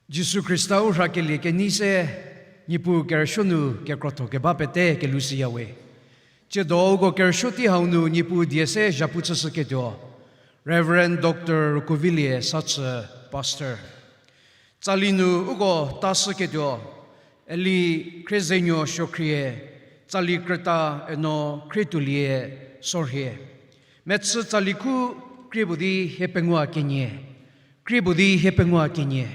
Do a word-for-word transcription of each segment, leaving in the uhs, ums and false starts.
Jisu Khrista u rhakelie kenei se, Niepuu kerüsuo nu kekrotho keba pete kelushüyawe. Tsiedo uko kerüsuo tei hau nu Niepuu die se zhapu chüshüketuo, Reverend Doctor Rukuvilie Sachü, Pastor. Tsali nu uko tashüketuo, Eli Khriezenuo Suokhrie, tsali krüta eno Khrietuolie Sorhie. Mechü tsali khu krie puo di hiepengou kenie, krie puo di hiepengou kenie.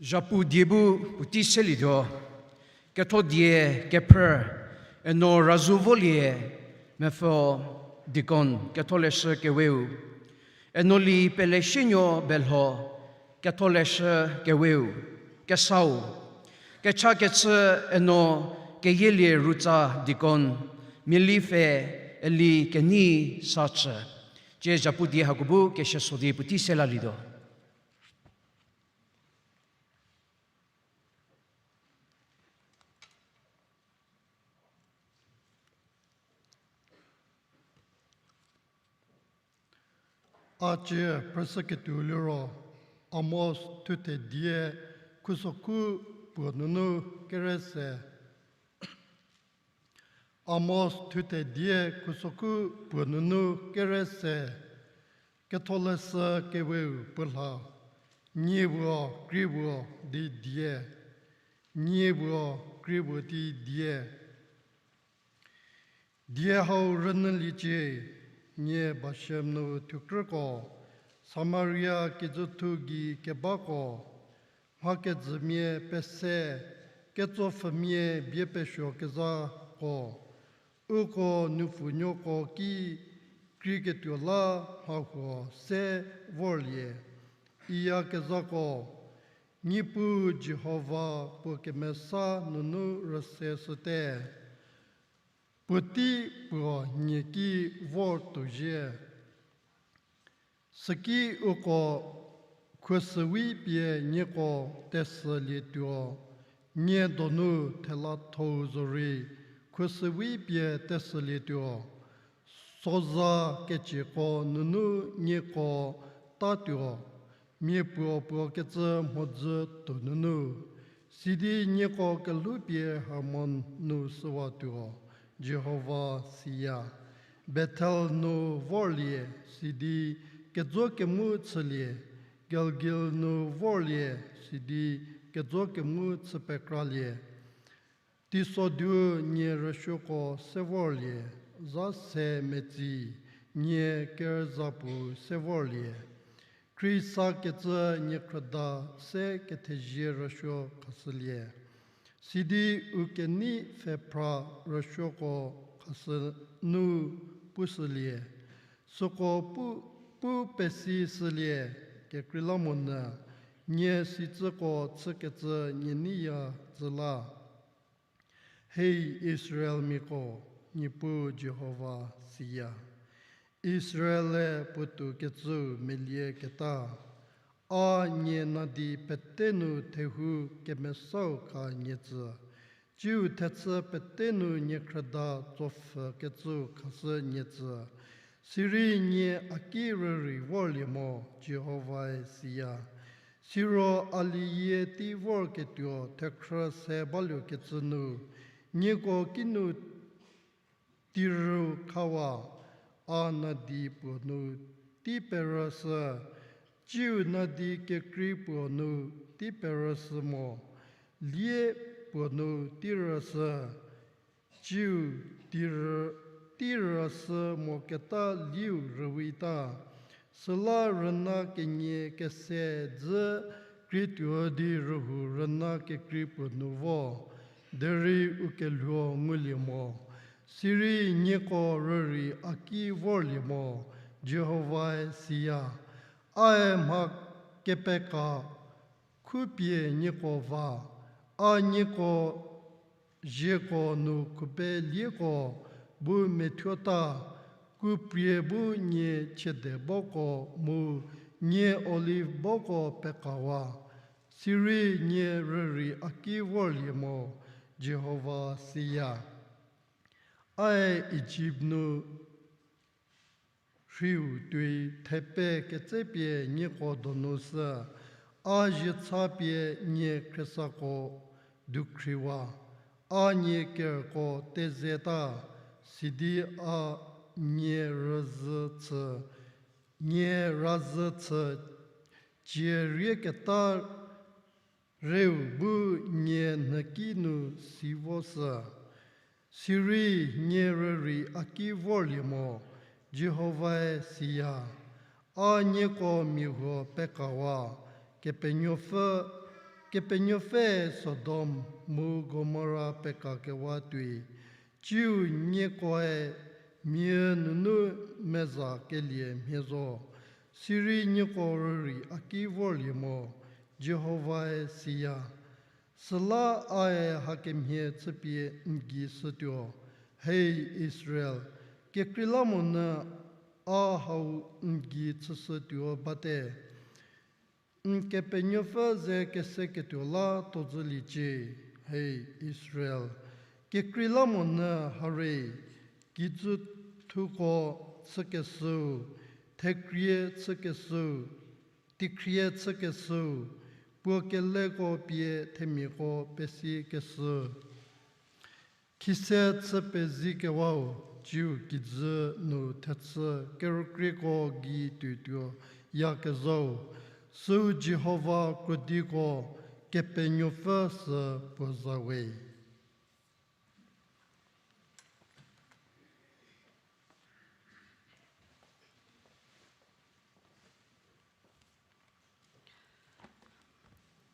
Zhapu die bu puotei selietuo, ketho die kephrü, eno Razuvolie Mepfo, deacon, ketholeshü keweu, eno li Peleshienuo Belho, ketholeshü keweu, kesau, kecha kechü eno Keyielie Rutsa, deacon, miali pfhe, Eli Kenei Sachü. Tsie zhapu die hako bu kesieso di puotei selalietuo. A cie phrüshüketuo liro, Amos thuthe die, khusoku puo nunu kere se. Amos thuthe die, khusoku puo nunu kere se. Ketholeshü keweu puo lha, nie puo krie puo di die, nie puo krie puo di die. Die hau rünyüliecie, nie Bashem nu thukrüko, Samaria kijüthu gei kebako, mha kejümia pese, ketsopfhümia bie pesuo kezhako, Uko nupfunuoko ki krieketuo la mhahuo se vorlie, iya kezhako, Niepuu Jihova puo kemesa nunu rüse shüte, puotei puo nie ki vor tuozhie. Süki uko khuosüwi pie nieko tesülietuo, nie donu thelathou zorei khuosüwi pie tesülietuo, soza kecieko nunu nieko tatuo, miapuo puo kecü mhodzü tuo nunu. Sidi nieko kelhoupie Hermon nu shüwatuo, Jihova siya. Bethel nu vorlie, sidi kejo kemu chülie, Gilgal nu vorlie, sidi kejo kemu chü pekralie. Teisodu nie rüsuoko se vorlie, za se metsi nie kerüza puo se vorlie. Khrisakecü niekhrüda se kethezie rüsuo khashülie. Sidi u kenei pfhephra rüsuoko khashü nu pushülie. Süko pu, pu pesi shülie, kekreilamonyü nie sicüko chükecü nie neiya zü la. Hei Israelmiako, Niepuu Jihova siya. Israel-e puotou kecüu melieketa, a nie nadi pete nu thehou kemesau kha nie tsü, tsiu thechü pete nu niekhrüda tsopfhü kecüu khashü nie tsü, sirei nie a ki rürei vorlie mo, Jihovae siya. Siro a liyie tei vorketuo thekhrü se baluokecü nu, nieko kinu teiu khawa, a nadi puo nu tei perüshü, tsiu nadi kekrei puo nu tei perüshü mo, lie puo nu tei rüshü, tsiu tei rü, tei rüshü moketa liu rüwita. Süla rüna kenie kese dzü krietuo di rühou rüna kekrei puo nu vo, derei u kelhuo ngulie mo. Sirei nieko rürei a ki vorlie mo, Jihovae siya. Ae mha kepeka khupie nieko va, a nieko zieko nu khubelieko bu methuota, kuprie bu nie chiede boko mu nie olive boko pekawa, sirei nie rürei a ki vorlie mo, Jihova siya. Ae Ijipt nu rhiu tuoi thepe ketsepie nieko donu sü, a ziecha pie nie khriesako dukhriwa, a nie kerüko tezeta, sidi a nie razhü chü, nie razhü chü, cie rieketa reu bu nie nhüki nu si vo sü. Sirei nie rürei a ki vorlie mo, Jihovae siya. A nieko mia huo pekawa, Kepenuopfü, Kepenuopfüe Sodom mu Gomora pekakewa tuoi, tsiu niekoe mia nunu meza kelie mhie zo. Sirei nieko rürei a ki vorlie mo, Jihovae siya. Süla ae hakemhie chüpie n gei shütuo, hei Israel, kekreilamonyü a hau n gei chüshütuo bate. N Kepenuopfü ze keseketuo la tuozhüliecie, hei Israel, kekreilamonyü hare, kijü thuko chükeshüu, thekrie chükeshüu, teikhrie chükeshüu, puo keleko pie themiako pesikeshü. Khise chü pezikewau, tsiu kijü nu thechü kerükrieko gei tuotuo yakezhau, süu Jihova krodiko Kepenuopfü sü puo za we.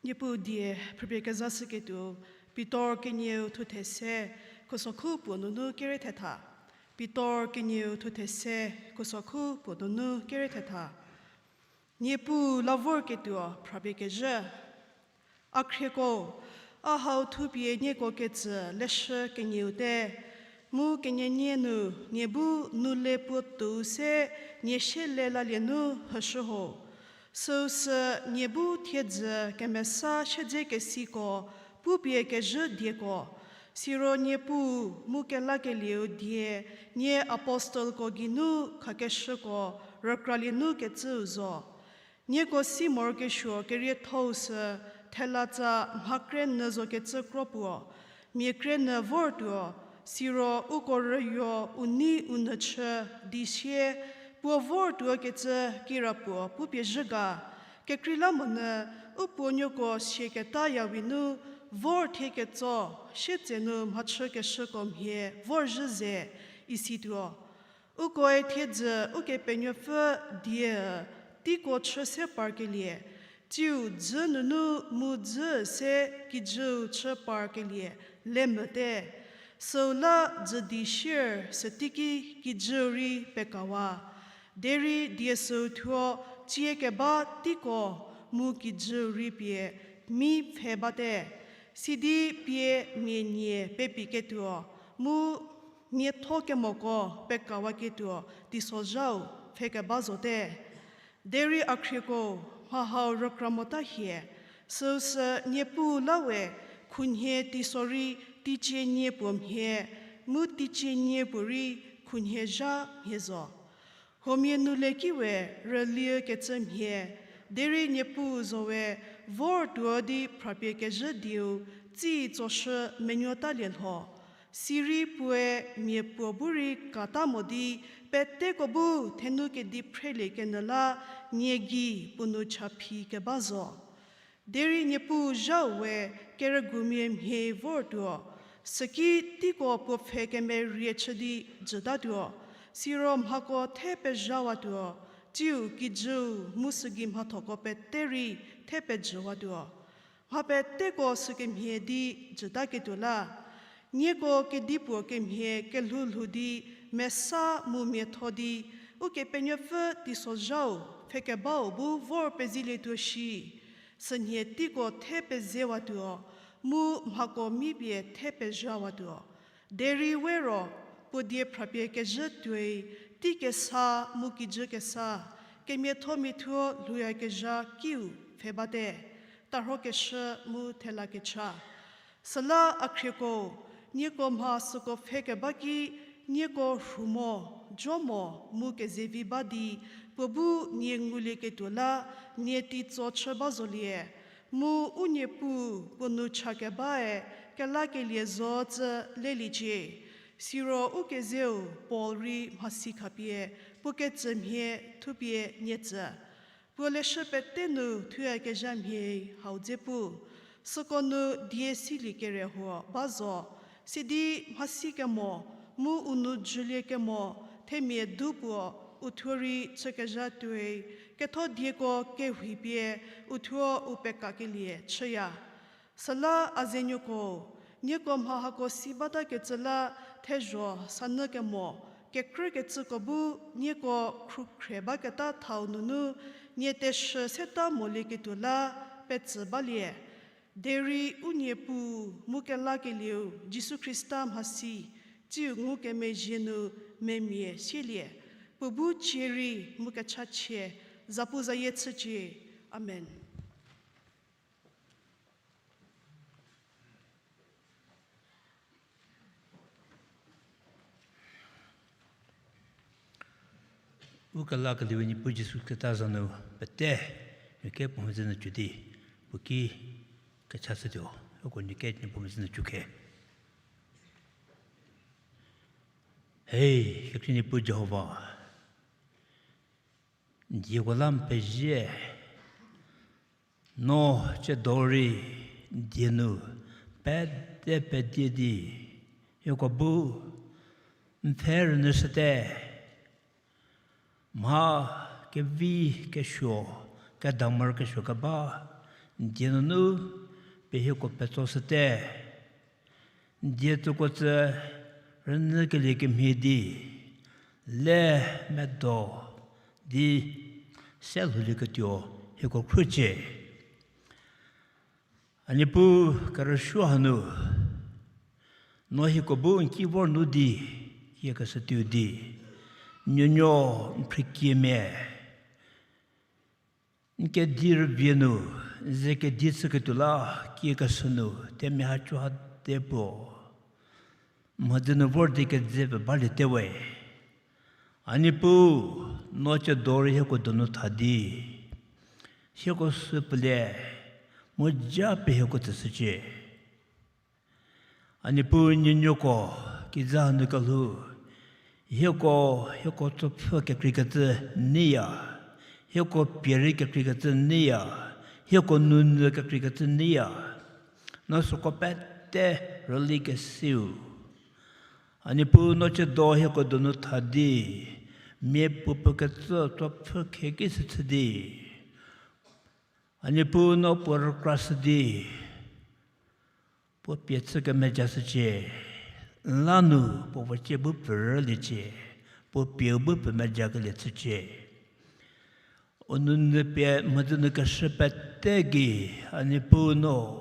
Niepuu die phrüpie kezashüketuo, Pitor kenieu thuthe se, Khusokhu puo nunu kere thetha. Pitor kenieu thuthe se, khusokhu puo nunu kere thetha. Niepuu la vorketuo phrapie kezhü. A khrieko, a hau thupie nieko ketsü leshü kenieu te, mu kenienie nu nie bu nu le puo tou se nie shie le lalie nu hüshü ho. Süu sü nie bu thiedzü kemesa siedzekesiko pupie kezhü dieko, siro Niepuu mu kelakelieu die nie apostelko geinu khakeshüko rükralie nu kecüu zo. Nieko si morokesuo keriethou sü thelatsa mha kre nyü zokecü kro puo, mia kre nyü vortuo, siro uko rüyo u nei u nyü chü di sie, puo vortuo kecü kirapuo pupie zhü ga. Kekreilamonyü u puonuoko siaketa yawi nu vor thie ketso, sietsenu mhachükeshüko mhie vorzhü ze, isituo. Ukoe thiedzü Ukepenuopfü die teiko chü se parkelie, tsiu dzü nunu mu dzü se kijüu chü parkelie le mvüte. Süu la dzü di sier süteiki kijüu rei pekawa. Derei die süu thuo cie keba teiko mu kijüu rei pie mi pfhe bate. Sidi pie mia nie pepiketuo mu miatho kemoko pekawaketuo teisozhau pfhe keba zote. Derei a khrieko, mha hau rükra mota hie, süu sü Niepuu la we khunhie teiso rei teicie nie puo mhie, mu teicie nie puo rei khunhie zha mhie zo. Huomia nu le ki we rüliekecü mhie, derei Niepuu zo we vor tuo di phrapie kezhü dieu tsi tsoshü menuotalie lho. Sirei puoe mia puo bu rei kata mo di peteko bu thenu kedi phrelie kenyü la nie gei puo nu cha phi keba zo. Derei Niepuu zhau we kerügumia mhie vor tuo, süki teiko puo pfhe kemerie chü di jütatuo, siro mhako the pezhawatuo, tsiu kijüu mu sügei mhathoko pete rei the pejüwatuo. Mha peteko sükemhie di jütaketuo la, nieko kedipuo kemhie kelhou lhou di mesa mu miatho di Ukepenuopfü teisozhau pfhekebau bu vor pezilietuo shi. Sünhie teiko the pezewatuo, mu mhako mipie the pezhawatuo. Derei we ro, puo die phrapie kezhü tuoi, tei kesa mu kijü kesa, kemiatho miathuo lhouyakezha kiu pfhe bate, tarhokeshü mu thela kecha. Süla a khrieko, nieko mha süko pfhe keba ki, nieko rhu mo, jo mo, mu kezevi ba di, puo bu nie ngulieketuo la, nie teitso chü ba zolie. Mu u Niepuu puo nu chakebae kelakelie zo tsü leliecie. Siro u kezeu Paul rei mhasi khapie puo ketsümhie thupie nie tsü. Puo leshü pete nu thuyakezha mhie hau dze pu. Süko nu die silie kere huo ba zo. Sidi mhasi kemo, mu u nu jülie kemo, themia du puo, u thuo rei chükezha tuoi, ketho dieko kehouipie, u thuo u pekakelie chüya. Süla a zenuoko, nieko mha hako si batakecü la thezho sanü kemo, kekrükecüko bu nieko khrukhre baketa thau nunu, nie teshü seta molieketuo la petsü balie. Derei u Niepuu mu kelakelieu Jisu Khrista mhasi, tsiu ngukemezhie nu memia sielie, puo bu cie rei mu kechachie, zapuzayie chücie. Amen. U kelakelieu Niepuu Jisu Khrista za nu pete, nieko puo mhodzü nu cü di, puo ki kecha shütuo, uko nieko Niepuu mhodzü nu cü khe. Hei, kekhrie Niepuu Jihova, n dieko la n pezie, no tsiedo rei n die nu pete pedie di, hieko bu n pfhe rünyüshüte. Mha kevi kesuo, kedamar kesuo keba n die nunu pie hieko petsoshüte. n die tsüko tsü rünyükelie kemhie di, le medo di se lhoulieketuo hieko khrücie. A Niepuu, kerüsuo hanu, no hieko bu n ki vor nu di, hie keshütuo di, nuonuo n phrükiemia n kedi rübie nu, n ze kedi chüketuo la, kiekeshü nu themia ha co ha de puo mhodzü nu vor di kedze pe baliete we. A Niepuu, no tsiedo rei hieko donu tha di, hieko sü pele, mu ja pie hieko tsüshücie. A Niepuu, nuonuoko kijü hanu kelhou, hieko, hieko tsopfhü kekreikecü neiya, hieko pie rei kekreikecü neiya, hieko nounyü kekreikecü neiya, no süko pete rüli kesiu. A Niepuu, no tsiedo hieko donu tha di, miapuo puo kecü tsopfhü khieki sü chü di, a Niepuu, no puo rükrashü di, puo pie chü kemejashücie. N la nu puo puo cie bu pfürüliecie, puo pieu bu pfü mejakelie chücie. U nounyü pie mhodzü nu keshü pete gei, a Niepuu, no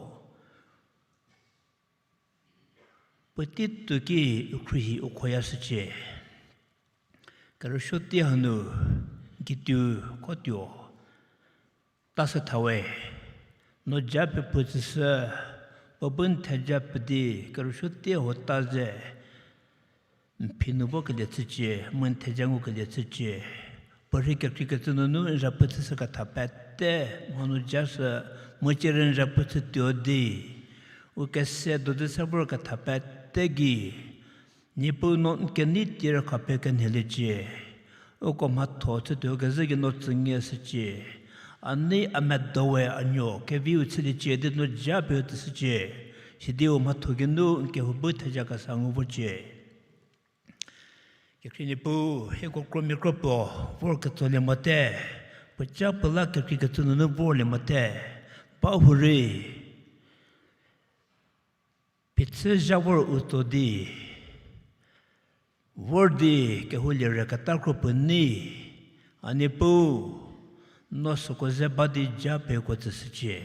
puotei tuo ki u khruohi u khoyashücie. Kerüsuo tei hanu n kituo khotuo ta sü tha we. No ja pie puo tsüshü, puo bu n theja pie di kerüsuo tei ho ta ze n phi nu vokelie chücie, mu n theja ngukelie chücie. Puorhi kekreikecü nunu n zhapu chüshü ketha pete mha nu ja sü, mu cie rei n zhapu chütuo di u kese dozü se vor ketha pete gei, Niepuu, no n kenei tie rükha pie kenheliecie. Uko mhatho chütuo kezhü gei no tsünie shücie. A nei a medo we, a nuo keviu chüliecie di no ja pie u tsüshücie. Sidi u mhatho geinu n kehou bu theja kesa ngu vocie. Kekhrie Niepuu, hieko kromia kro puo vor ketsolie mote, puoca puo la kekreikecü nunu vorlie mote, ba hurei phichü zha vor u tso di, vor di kehoulie reketa kro puo nei, a Niepuu, no süko ze ba di ja pie uko tsüshücie.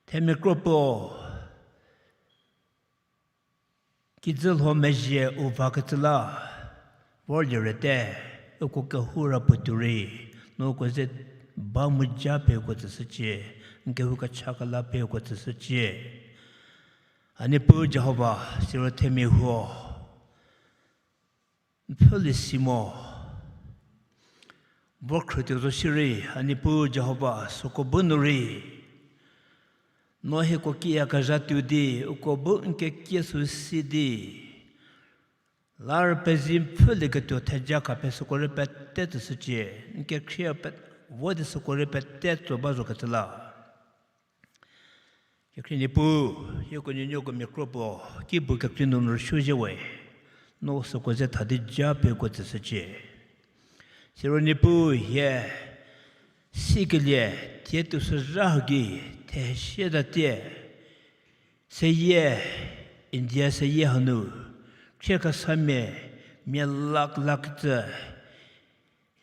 Themia kro puo kijü lho mezhie u vakecü la vorlie rete, uko kehou ra puo tuo rei, no uko ze ba mu ja pie uko tsüshücie, n kehou kecha kela pie uko tsüshücie. A Niepuu Jihova, siro themia huo n pfhülie si mo. Vo khrütuo zo shierei, a Niepuu Jihova, süko bu nu rei, no hieko kiyakezha tuo di, uko bu n kekie sü si di, la rüpezi n pfhülieketuo theja khapie süko rei pete tsüshücie, n kekhrie pe-, vo di süko rei pete tso ba zokecü la. Kekhrie Niepuu, hieko nuonuoko mia kro puo, kibu kekrei nu rüsuo zhie we, no süko ze tha di ja pie uko tsüshücie. Siro Niepuu hie, sikelie, tie tuo sü zha hagi, thehie sie tatie, seyie, India seyie hanu, khrie kesamia, mia lakh lakh tsü,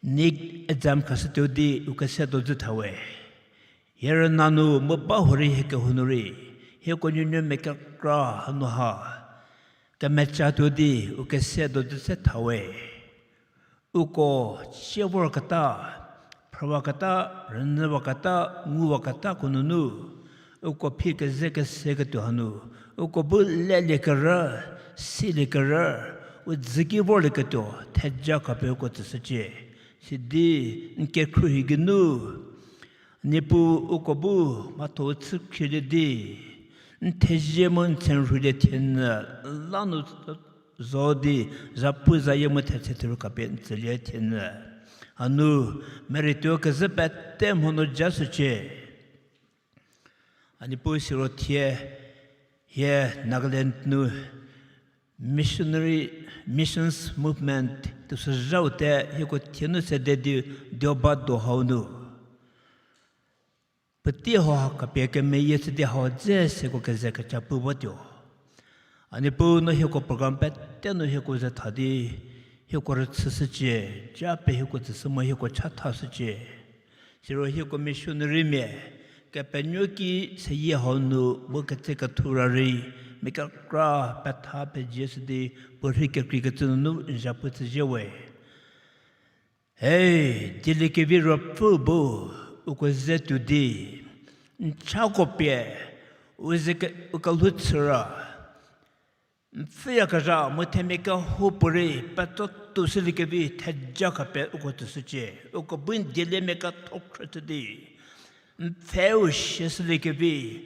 NEET exam khashütuo di u kese dozü tha we. Hie rüna nu mu ba hurei hie kehou nu rei, hieko nuonuo mia kekra hanu ha kemechatuo di u kese dozü se tha we. Uko sie vorketa, phrüwaketa, rünyüwaketa, nguwaketako nunu, uko phi keze keseketuo hanu, uko bu lelie kerü, silie kerü, u dzü ki vorlieketuo theja khapie uko tsüshücie. Sidi n kekhruohi geinu, Niepuu uko bu mhatho-u chü khrielie di, n thezie mu n tsenrhulie thienyü, la nu zo di, zhapu zayie mu thetse theru khapie n tsülie thienyü. Hanu, merei tuo kezhü pete mho nu jashücie. A Niepuu siro thie, hie Nagaland nu missionary, missions movement tuo sü zhau te hieko thie nu sede di Deobad do hau nu puotei hau khapie kemeyie chü di hau dze seko keze kecha pu votuo. A Niepuu, no hieko program pete nu hieko ze tha di, hieko rüchüshücie, ja pie hieko tsüshü mu hieko chathashücie. Siro hieko missionarymia, Kepenuopfü ki seyie hau nu mu ketse kethu ra rei, mia kekra petha pejieshü di, puo rhei kekreikecü nunu n za pu tsüzie we. Hei, dieliekevi ruopfü bu, uko ze tuo di, n chako pie, u ze ke-, u kelhou chü ra, n pfhüyakezha mu themia kehoupuorei petso tuoshüliekevi theja khapie uko tsüshücie, uko bu n dieliemia ketho khrüchü di, n pfheu sieshüliekevi,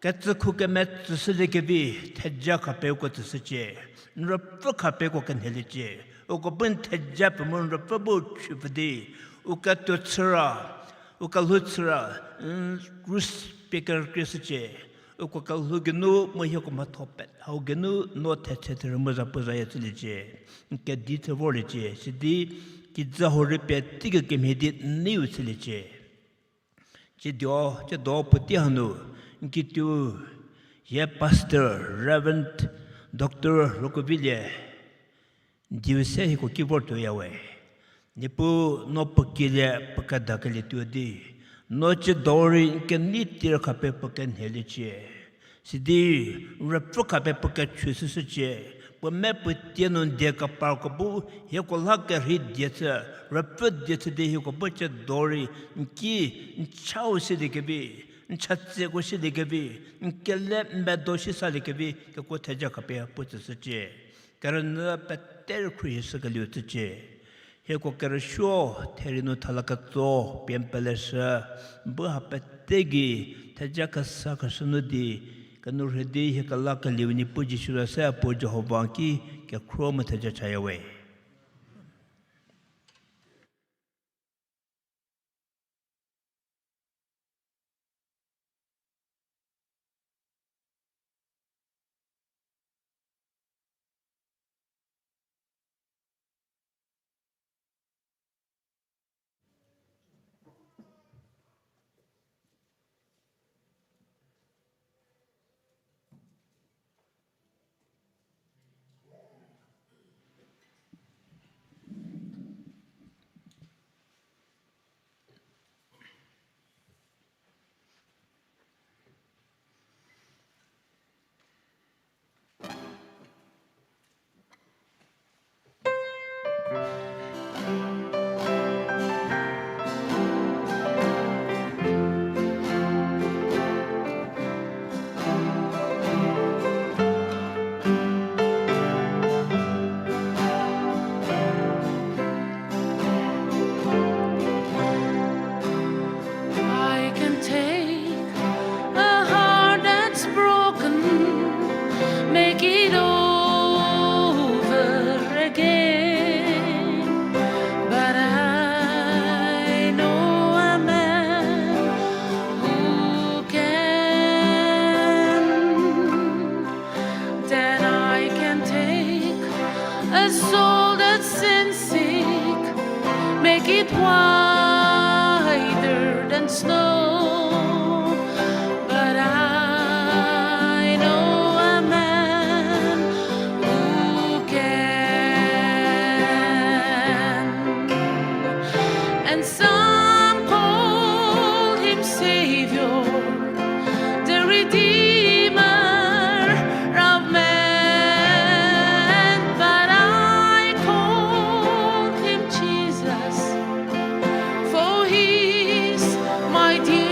kecükhu kemetsüshüliekevi theja khapie uko tsüshücie, n ruopfü khapie uko kenheliecie, uko bu n theja pie mu n ruopfü bu chüpfü di, u ketuo chü ra, u kelhou chü ra, n krus pie kerükrieshücie, uko kelhou geinu mu hieko mhatho pie hau geinu no thetse therü mu zapu zayie chüliecie, n kedi chü vorliecie, sidi kijü hau rei pie teigei kemhie di n neiu chüliecie. Tsiedo, tsiedo puotei hanu, n kituo, hie Pastor, Reverend Doctor Rokovilie, n dieu se hieko ki vortuoya we. Niepuu no puo kielie puo kedakelie tuo di, no tsiedo rei n kenei tir khapie puo kenheliecie. Sidi, ruopfü khapie puo kechüshüshücie, puo me puo tie nu n die keparko bu, hieko la kerhei die chü, ruopfü die chü di hieko bu tsiedo rei, n ki, n chau siliekevi, n chatseko siliekevi, n kele n medo sisaliekevi, kekuo theja khapie puo tsüshücie. Kerünyü pete rei khruohishükelieu chücie. Hieko kerüsuo, therie nu thala ketso, pie n peleshü, bu ha pete gei, theja kesa keshü nu di, kenourhei di hie kelakelieu Niepuu Jisu za se puo Jihova ki kekhruo mu theja chaya we. I can take a heart that's broken, make it over again. But I know a man who can. Then I can take a soul that's sinsick, make it whiter than snow. But I know a man who can. And some call him Savior, the Redeemer of man, but I call him Jesus, for he's my dear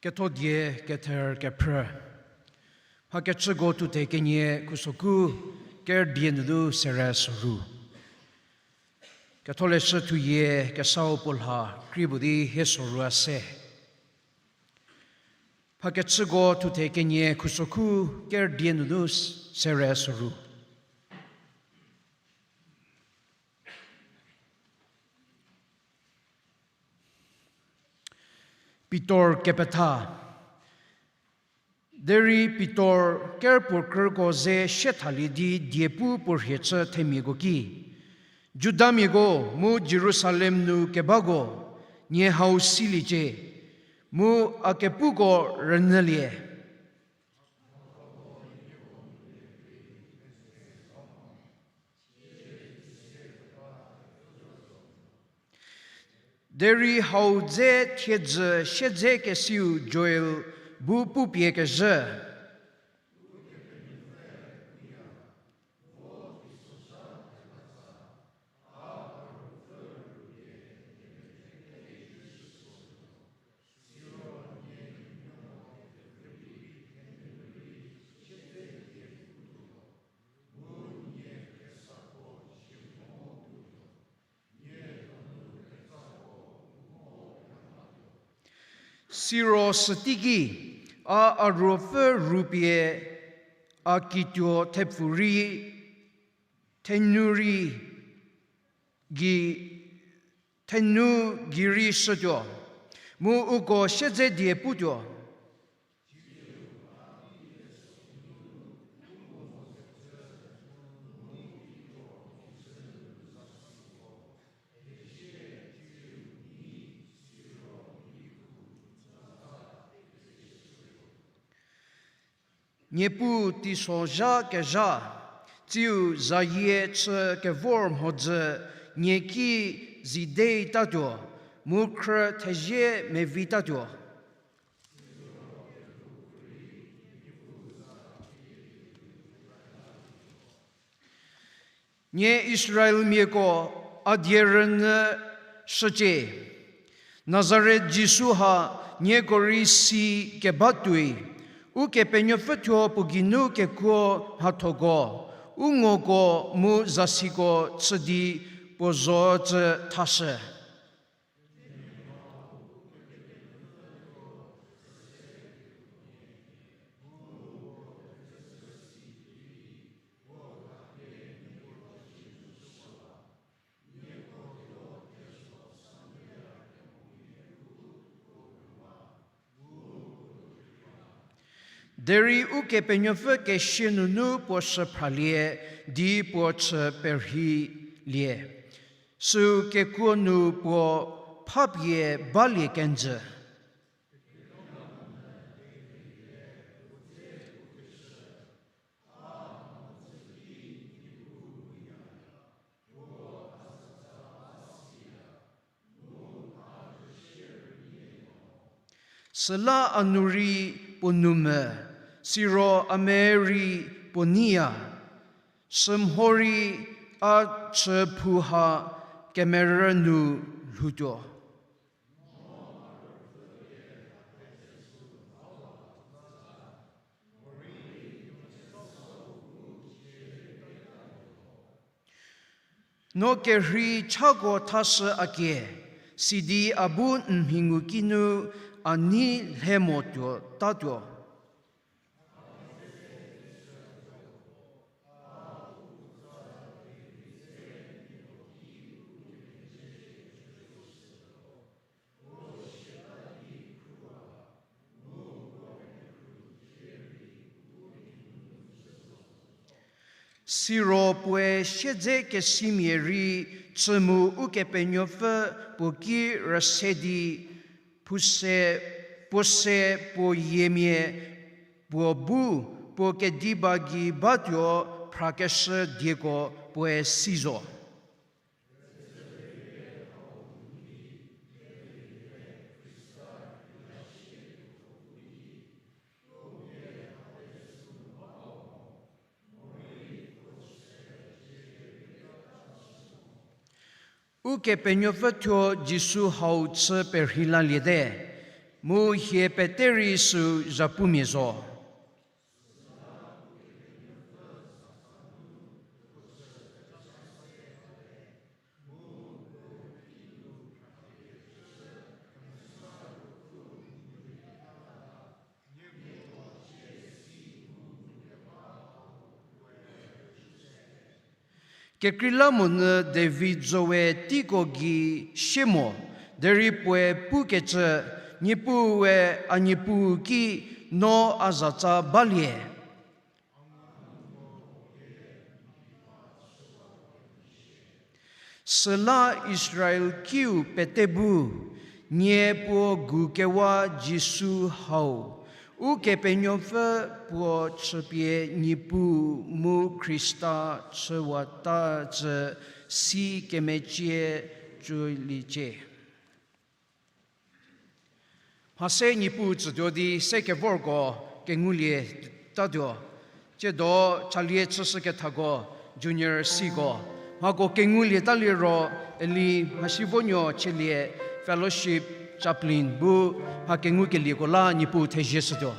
Kethodie kether kephrü. Mhakechüko thuthe kenie khusoku kerdie nunu sere soru. Ketholeshü thuyie kesau puo lha kri puo di hie sorua se. Mhakechüko thuthe kenie khusoku kerdie nunu sere soru. Pitor kepetha. Derei Pitor kerpuo krüko ze siethalie di diepu puo rhie chü themiako ki, Judamiako mu Jerusalem nu kebako, nie hau siliecie, mu a kepuko rünyülie. Derei hau dze thiedzü siedzekesiu Joel bu pupie kezhü. Siro süteiki, a, a ruopfü rupie, a kituo thepfu rei, thenu rei, gei, thenu gei rei shütuo, mu uko siedze die putuo. Niepuu teisozha kezha, tsiu zayie chü kevor mhodzü nie ki zidetatuo, mu khrü thezie mevitatuo. Nie Israelmiako, a die rünyü shücie. Nazaret Jisu ha nieko rei si keba tuoi, Ukepenuopfü thuo puo geinu kekuo mhathoko, u ngoko mu zasiko chü di puo zo cü thashü. Derei Ukepenuopfü kesie nunu puo shü phralie di puo chü perhilie. Süu kekuo nu puo phapie balie kenjü. Süla a nu rei puo nou me, siro a me rei puo neiya, sümhorei a chü phu ha kemerü nu lhoutuo. No kerhei chako thashü a kie, sidi a bu n mhi ngu kinu a nei lhe mo tuo tatuo. Siro puoe siedzekesimia rei chü mu Ukepenuopfü puo ki rüse di, puo se, puo se puo yiemia puo bu, puo kediba gei batuo phrakeshü dieko puoe si zo. Ukepenuopfü thuo Jisu hau chü perhei laliete. Mu hie pete rei sü zhapumia zo. Kekreilamonyü David zowe teiko gei sie mo, derei puoe pukecü, Niepuue a Niepuu ki, no a zatsa balie. Süla Israel kiu pete bu, nie puo gukewa Jisu hau, Ukepenuopfü puo chüpie Niepuu mu Khrista chüwata cü si kemecie cüliecie. Mha se Niepuu tsütuo di se kevorko kengulie tatuo. Tsiedo chalie chüshükethako, Junior Cko, mhako kengulie taliro, eli mhasivonuo chielie fellowship chaplain bu mha kengukelieko la Niepuu thezie shütuo.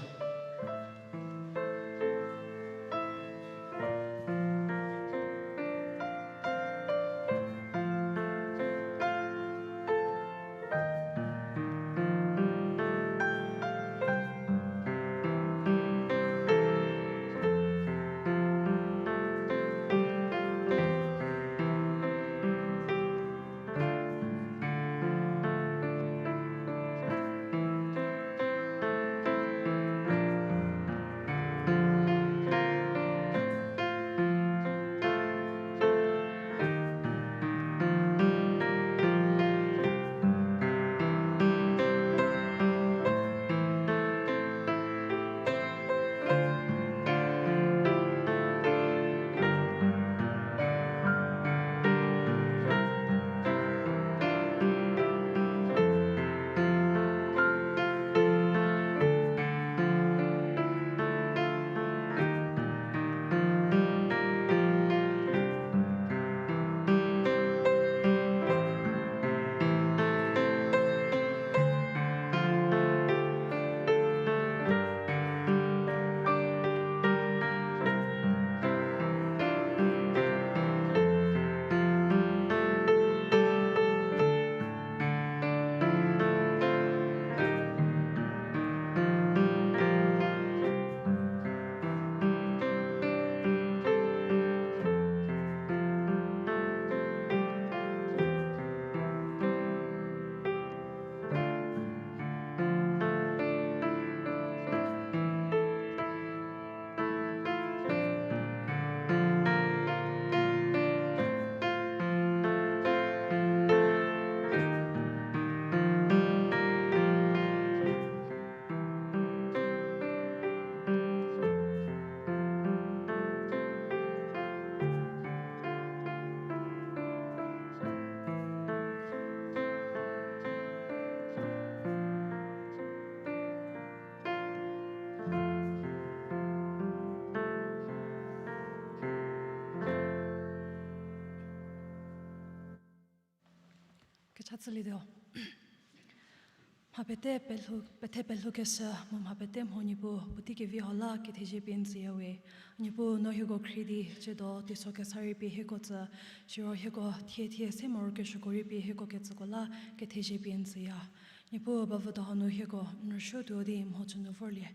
Kecha chülietuo. Mha pete pelhou, pethe pelhoukeshü mu mha pete mho Niepuu puotei kevi hau la kethezie pie n tsüyawe. Niepuu no hieko khrie di tsiedo teiso kesa rei pie hieko tsü, siro hieko thie thie se morokesuoko rei pie hieko ketsüko la kethezie pie n tsüya. Niepuu bavüdo hanu hieko n rüsuotuo di mhodzü nu vorlie.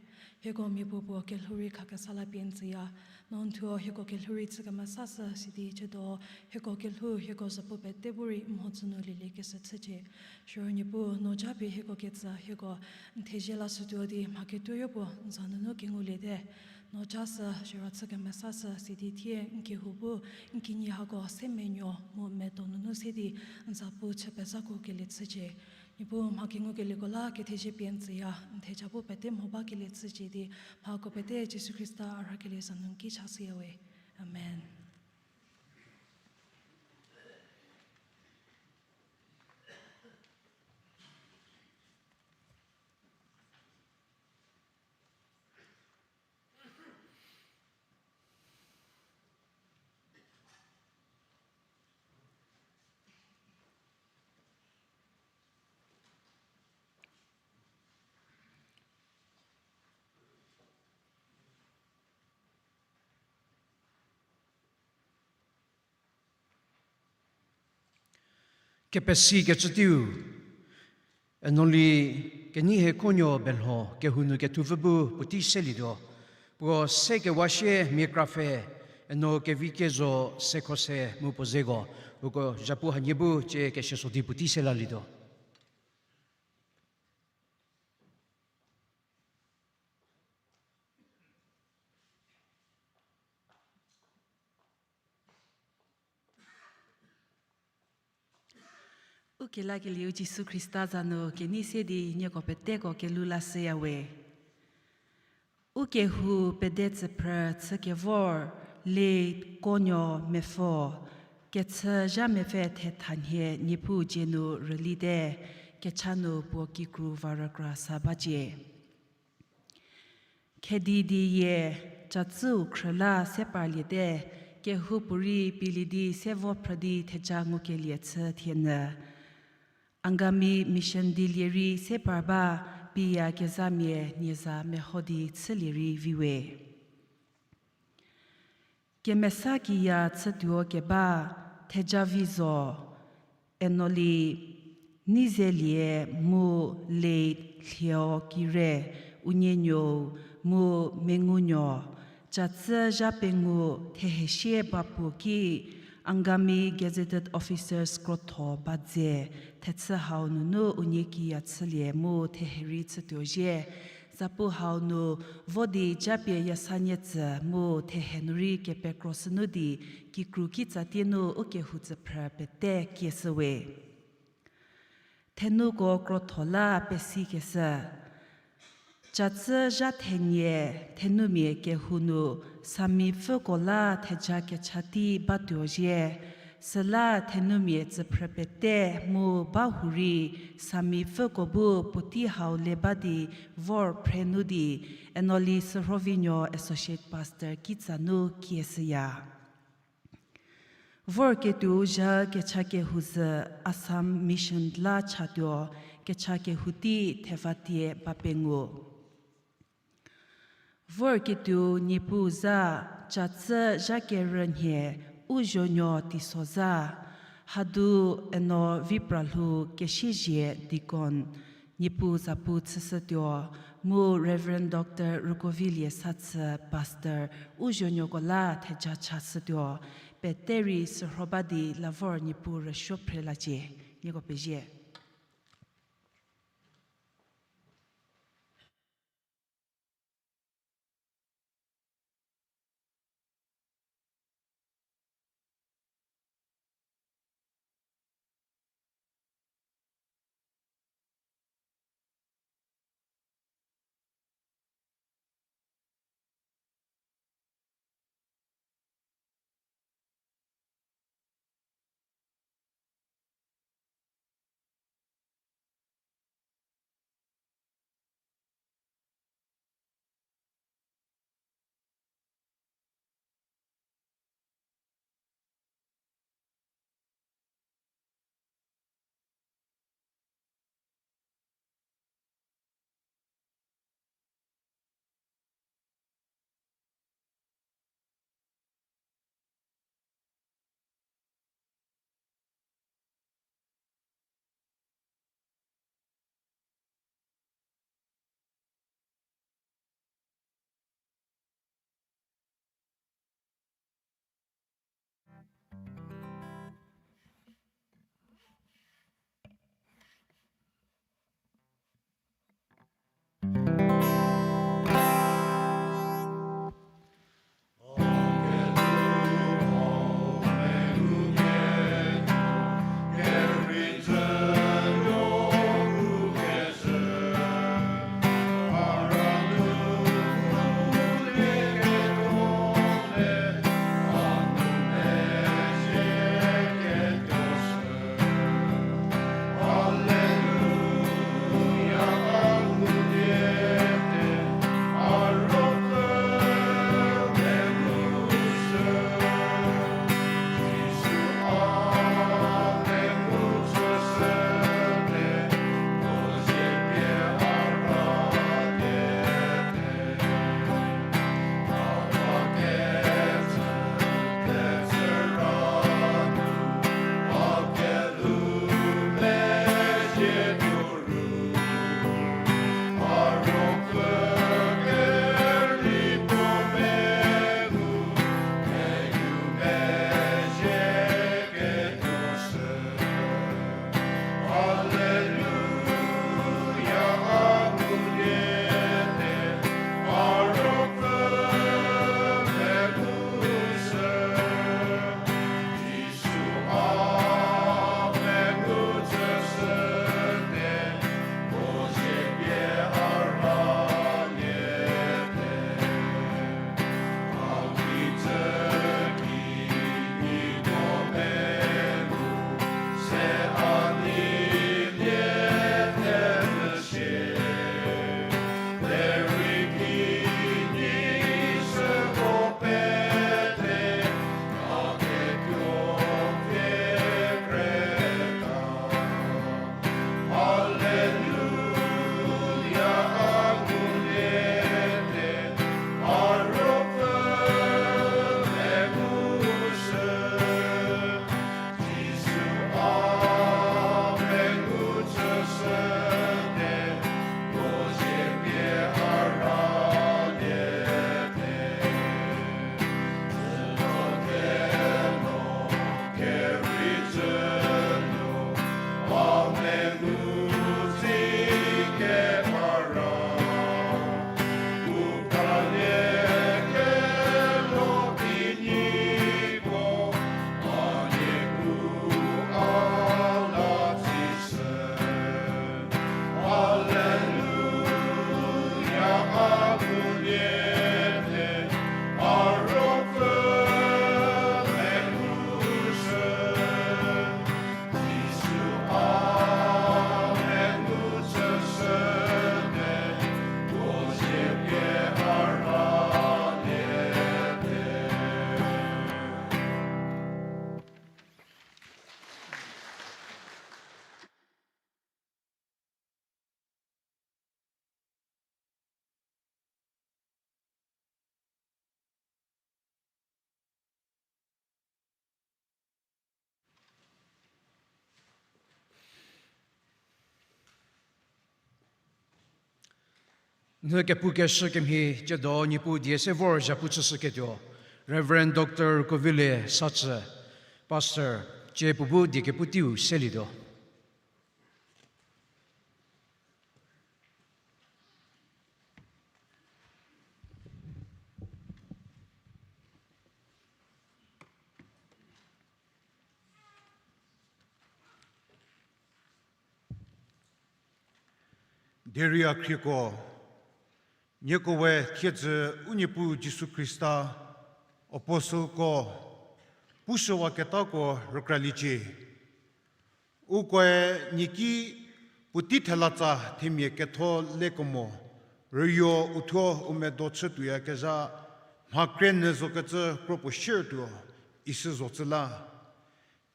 Hieko miapuo puo kelhou rei khakesa la pie n tsüya. No n thuo hieko kelhou rei chü kemesashü sidi tsiedo hieko kelhou hieko zapu pete bu rei mhodzü nu lieliekeshü chücie. Siro Niepuu no japie hieko ketsü hieko n thezie lashütuo di mha ketuoyo puo n za nunu kenguliete. No ja sü siro chü kemesashü sidi thie n kehou bu n kinyi hako se menuo mu medo nunu se di n zapu chü pezhako kelie chücie. Niepuu mha kengukelieko la kethezie pie n tsüya, n theja bu pete mho bakelie chücie di, mhako pete Jisu Khrista a rhakelie za nu n ki chashüyawe. Amen. Kepesikecü teiu, Enoli Kenei Hie Konuo Belho kehou nu kethupfü bu puotei selietuo. Puo se kewa sie mia krapfhe, Eno Kevikezo Sekhose mu puo zeko, uko zhapu hanie bu cie kesieso di puotei selalietuo. Ukelakelieu Jisu Khrista za nu kenei se di nieko peteko kelhou lashüya we. Ukehou pede tsüphrü chükevor Late Konuo Mepfo, kechü zha mepfü thethanhie Niepuu dzie nu rülite, kecha nu puo kikru va rükra sa bacie. Khedi di yie, catsüu khrü la se parliete, kehoupuorei pielie di se vo phrü di theja ngukelie chü thienyü. Angami Mission dilie rei se par ba, piya kezhamia nie za meho di chülie rei vi we. Kemesa kiya chütuo keba, theja vi zo, Enoli Neizelie mu Late Lhio Kire, unie nuou mu mengunuo, catsü zha pengou thehesie ba puo ki, Angami Gazetted Officers krotho ba dze, thechü hau nunu unie kiya chülie mu thehe rei chütuo zhie, zapu hau nu vo di japie yasanie tsü mu thehe nu rei kepekro sünu di kikru kitsatie nu ukehou tsüphrü pete kieshü we. Thenuko krotho la pesikeshü. Catsü zha thenie thenumia kehou nu samipfüko la theja kecha tei batuo zhie, süla thenumia tsüphrü pete mu ba hurei samipfüko bu puotei hau le ba di vor phre nu di, Enoli Sürhovinuo Associate Pastor kitsa nu kieshüya. Vorketuo zha kecha kehou zhü Assam Mission la chatuo, kecha kehou tei thevatie ba pengou. Vorketuo Niepuu za, catsü zha kerü nhie u zonuo teiso za, hadu Eno Vipralhou Kesiezie deacon, Niepuu zapu chüshütuo, mu Reverend Doctor Rükovilie Sathü Pastor u zonuoko la theja chashütuo, pete rei sürho ba di la vor Niepuu rüsuo phrelacie, nieko pezie. N kepukeshü kemhie tsiedo Niepuu die se vor zhapu chüshüketuo, Reverend Doctor Kovile Sachü, Pastor, tsie puo bu die kepu teiu selietuo. Derei a khrieko, nieko we thiedzü u Niepuu Jisu Khrista, apostleko, pushüwaketako rükraliecie. Ukoe nieki puotei thelatsa themia ketho lekemo, rüyo uthuo u medo chütuoyakezha, mha kre nyü zokecü kro puo shiertuo, isü zocü la.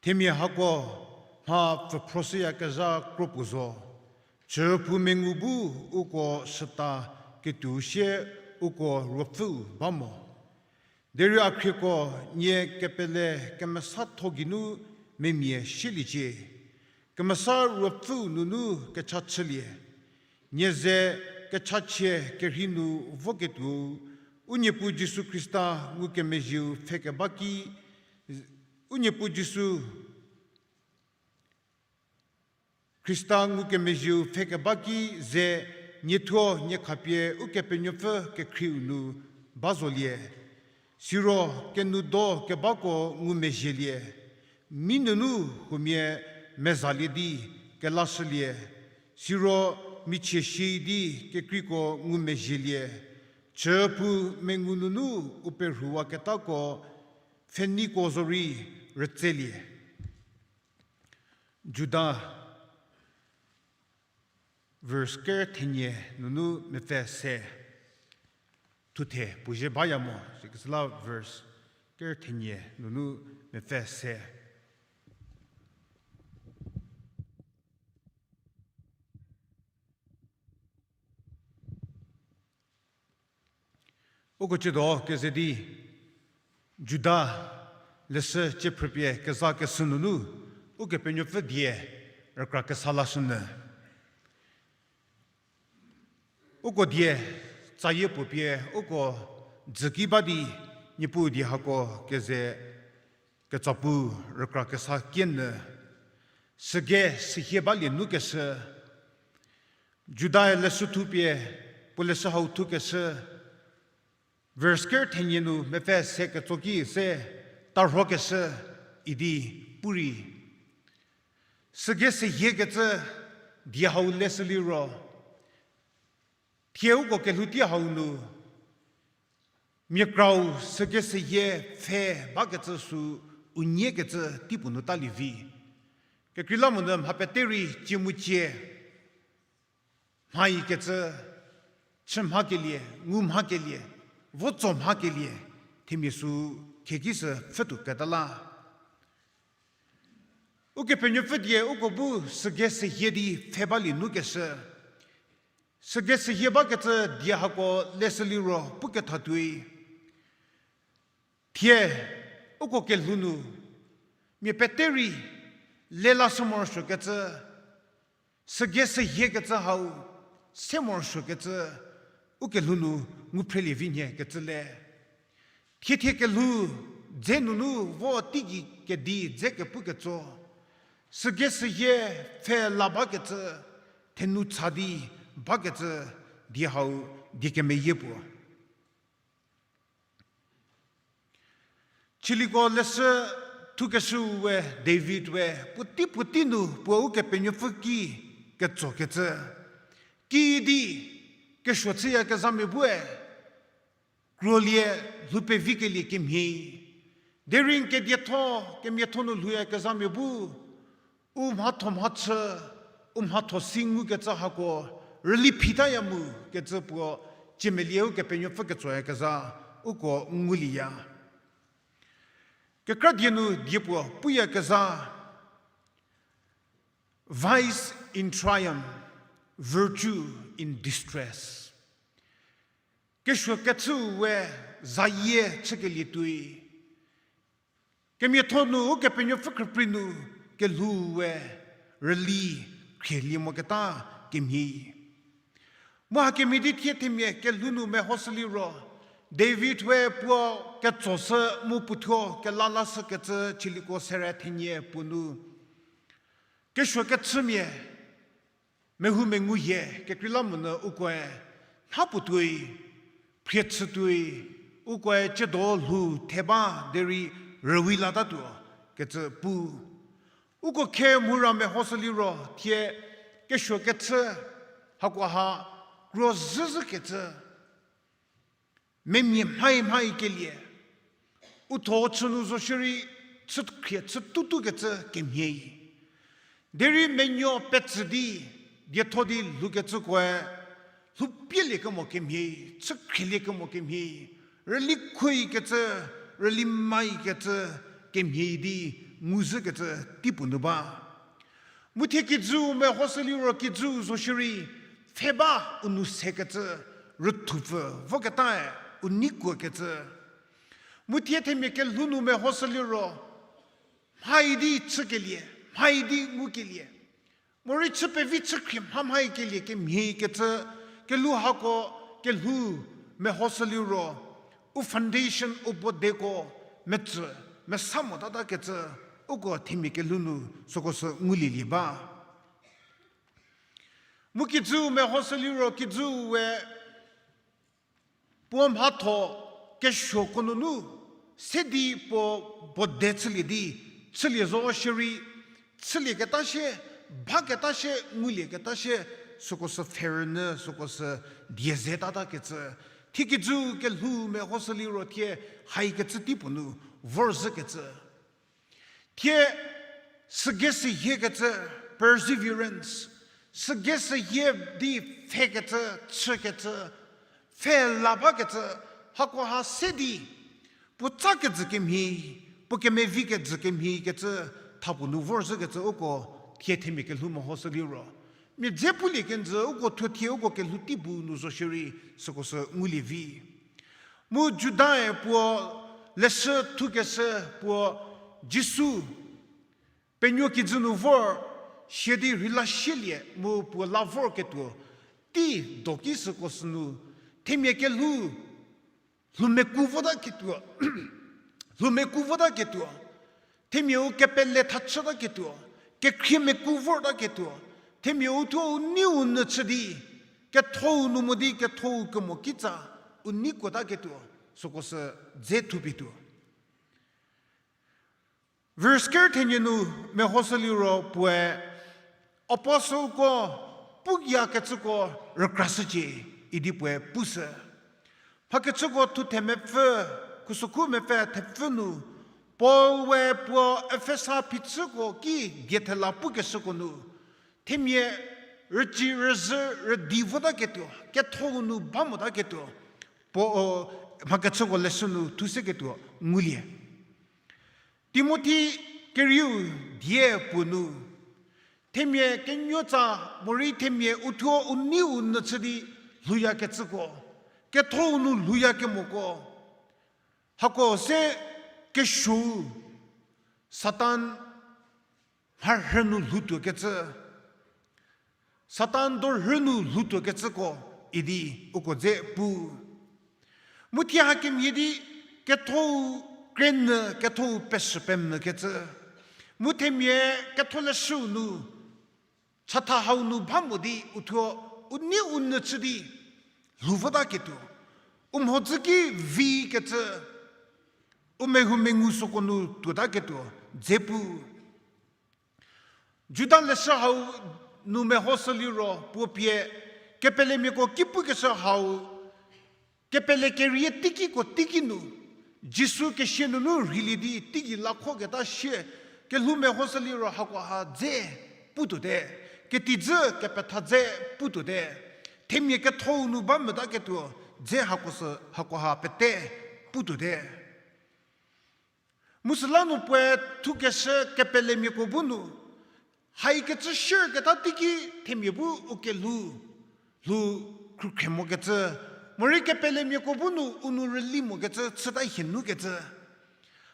Themia hako mha pfüphroshüyakezha kro puo zo. Chüphou mengu bu uko süta ketuo sie uko ruopfüu ba mo. Derei a khrieko, nie kepele kemesatho geinu memia sieliecie. Kemesa ruopfüu nunu kecha chülie. Nie ze kechachie kerhei nu voketuou, u Niepuu Jisu Khrista ngukemezhieu pfhekeba ki, u Niepuu Jisu Khrista ngukemezhieu pfhekeba ki ze niethuo nie khapie Ukepenuopfü kekhrieu nu ba zolie. Siro kenou do kebako ngumezhielie. Mi nunu huomia mezalie di kelashülie. Siro michie shi di kekreiko ngumezhielie. Chüphou mengu nunu u perhuwaketako pfheniko zorei rütselie. Juda, verse ker thenie nunu mepfü se. Thuthe puo zhie baya mo, sikesüla verse ker thenie nunu mepfü se. Uko tsiedo keze di, Juda leshü cie phrüpie kezakeshü nunu, Ukepenuopfü die rükra kesa lashünyü. Uko die tsayie puo pie uko dzüki ba di, Niepuu die hako keze ketsapu rükra kesa kienyü, süge sehie balie nukeshü, Judae leshü thupie, puo leshü hau thukeshü, verse ker thenie nu mepfü se ketso ki se tarhokeshü idi pu rei. Süge sehiekecü die hau leshü liro, thie uko kelhou tei hau nu, mia krau süge sehie pfhe bakecü sü u nyiekecü teipuo nu talie vi. Kekreilamonyü mha pete rei cie mu cie mhaikecü, chü mhakelie, ngu mhakelie, vo tso mhakelie, themia sü khieki sü pfhütuo keta la. Ukepenuopfü die uko bu süge sehie di pfhe balie nukeshü. Süge sehie bakecü die hako leshü liro pukethatuoi. Thie, uko kelhou nu, mia pete rei, lelashü morosuokecü, süge sehiekecü hau, se morosuokecü, ukelhou nu ngu phrelie vi nhie kecü le. Thie thie kelhou dze nunu vo teigei kedi dze kepuketso, süge sehie pfhe la bakecü, thenu cha di bakecü die hau die kemeyie puo. Chiliko leshü thukeshüu we David we puotei puotei nu puo Ukepenuopfü ki ketsokecü. Kiüdi kesuo chüyakezhamia bue, kruolie lhou pevikelie kemhie. Derei n kedietho, kemiatho nu lhouyakezhamia bu, u mhatho mhachü, u mhatho si ngukecü hako, rüli phitaya mu kecü puo, ciemelie Ukepenuopfü ketsoyakezha, uko ngulieya. Kekra die nu die puo puyakezha, Vice in triumph, virtue in distress. Kesuo kechüu we zayie chükelie tuoi. Kemiatho nu Ukepenuopfü khrüprei nu kelhou we rüli khrielie moketa kemhie. Mu hakemhie di thie themia kelhou nu mehoshü liro, David we puo ketsoshü mu puothuo kelalashükecü Chieliko sere thenie puo nu, kesuo kechümia, mehoumengu hie kekreilamonyü ukoe, nha puo tuoi, phrie chü tuoi, ukoe tsiedo lhou the ba derei rüwi latatuo kecü pu. Uko khe mhura mehoshü liro thie kesuo kechü hakoha kro zhüzhükecü, memia mhai mhai kelie, u tho chü nu zo shierei chü khrie chü tutukecü kemhie. Derei menuo petsü di, dietho di lhoukecükoe, lhou pieliekemo kemhie, chü khrielie kemo kemhie, rüli khuoikecü, rüli maikecü kemhie di nguzhükecü teipuo nu ba. Mu thie kijüu mehoshü liro kijüu zo shierei, pfhe ba u nou sekecü, rüthupfü voketae u nei kuokecü. Mu thie themia kelhou nu mehoshü liro, mhai di chükelie, mhai di ngukelie, morei chü pevi chü khrie mha mhai kelie kemhie kecü, kelhou hako, kelhou mehoshü liro, u foundation u bodeko metsü mesa motatakecü, uko themia kelhou nu süko sü ngulielie ba. Mu kijüu mehoshü liro kijüu we puo mhatho kesuoko nunu se di puo bode chülie di, chülie zo shierei, chülieketa shie, baketa shie, ngulieketa shie, süko sü pfherünyü, süko sü die zetatakecü. Thie kijüu kelhou mehoshü liro thie haikecü teipuo nu vorzhükecü. Thie sügei sehiekecü, perseverance, sügei sehie di pfhekecü, chükecü, pfhela bakecü, hakoha se di, puo tsa kejü kemhie, puo kemevi kejü kemhie kecü, thapuo nu vorzhükecü uko, thie themia kelhou mehoshü liro, mia dze pulie kenjü uko thuo thie uko kelhou teibu nu zo shierei, süko sü ngulie vi. Mu Judae puo leshü thukeshü puo Jisu penuo kijü nu vor, sia di rheila sielie mu puo la vorketuo, tei doki süko sünu, themia kelhou, lhoumeku votaketuo, lhoumeku votaketuo, themiau kepele thachütaketuo, kekhrie meku vortaketuo, themiau thuo u nei u nyü chü di, kethou nu mo di kethou kemo kitsa, u nei kuotaketuo, süko sü dze thupie tuo. Verse ker thenie nu mehoshü liro puoe, apostleko pukeyakecüko rükrashücie, idi puoe pushü. Mhakechüko thuthe mepfü, khusokhu mepfü thepfü nu, Paul we puo Efesa phichüko ki diethela pukeshüko nu, themia rüci rüzhü rüdi votaketuo, kethou nu ba motaketuo, puo, mhakechüko leshü nu thuseketuo ngulie. Timothi kerieu die puo nu, themia kenuotsa morei themia u thuo u nei u nyü chü di lhouyakecüko, kethou nu lhouyakemoko, hako se kesuou, Satan mharhü nu lhoutuokecü, Satan dorhü nu lhoutuokecüko idi uko dze pu. Mu thie hakemhie di kethou krenyü, kethou peshü pemvükecü, mu themia ketholeshüu nu, chatha hau nu ba mo di u thuo u nei u nyü chü di lhou votaketuo, u mhodzü ki vikecü, u mehoumengu süko nu tuotaketuo dze pu. Juda leshü hau nu mehoshü liro puo pie, kepelemiako ki pukeshü hau, kepele kerie teikiko teiki nu, Jisu kesia nunu rheilie di teigei la khoketa sie, kelhou mehoshü liro hakoha dze putuote, ketijü kepetha dze putuote, themia kethou nu ba motaketuo dze hako sü hakoha pete putuote. Mu süla nu puoe thukeshü kepelemiako bu nu, haikecü shierketa teiki themia bu u kelhou, lhou khrükhre mokecü, morei kepelemiako bu nu u nou rüli mokecü chüta hie nukecü.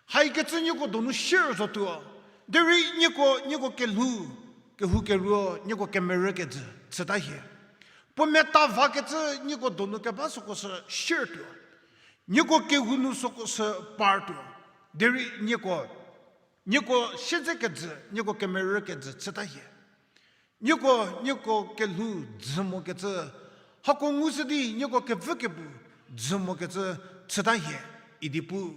Haikecü nieko donu shier zotuo, derei nieko, nieko kelhou, kehoukeruo, nieko kemerükecü chüta hie. Puo meta vakecü nieko donu keba süko sü share tuo. Nieko kehou nu süko sü par tuo. Derei nieko, nieko siedze kejü, nieko kemerü kejü chüta hie. Nieko, nieko kelhou dzü mokecü, hako ngushü di nieko kevü kebu dzü mokecü chüta hie, idi pu.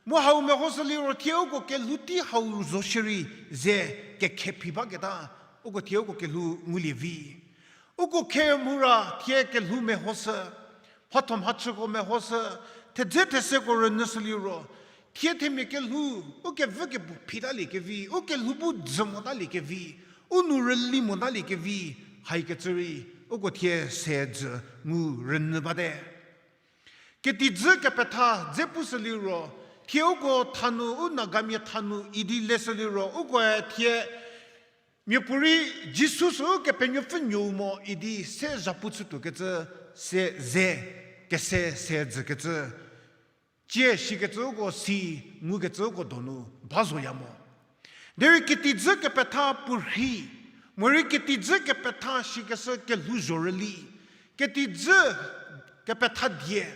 Mu hau mehoshü liro thie uko kelhou tei hau zo shierei ze kekhe phi baketa, uko thie uko kelhou ngulie vi. Uko khe mura thie kelhou mehoshü, mhatho mhachüko mehoshü, thedze theseko rünyüshü liro, thie themia kelhou, u kevü kebu phitalie kevi, u kelhou bu dzü motalie kevi, u nou rüli motalie kevi, haikecü rei, uko thie se dzü ngu rünyü bate. Ketijü kepetha dze pushü liro, thie uko thanu, u Nagamia thanu idi leshü liro, ukoe thie miapuorei Jisu sü Kepenuopfü Nuou mo idi se zhapu chütuokecü, se ze, kese se dzükecü, cie shikecü uko si, ngukecü uko donu ba zoya mo. Derei ketijü kepetha puorhi, morei ketijü kepetha shikeshü kelhouzho rüli, ketijü kepetha die,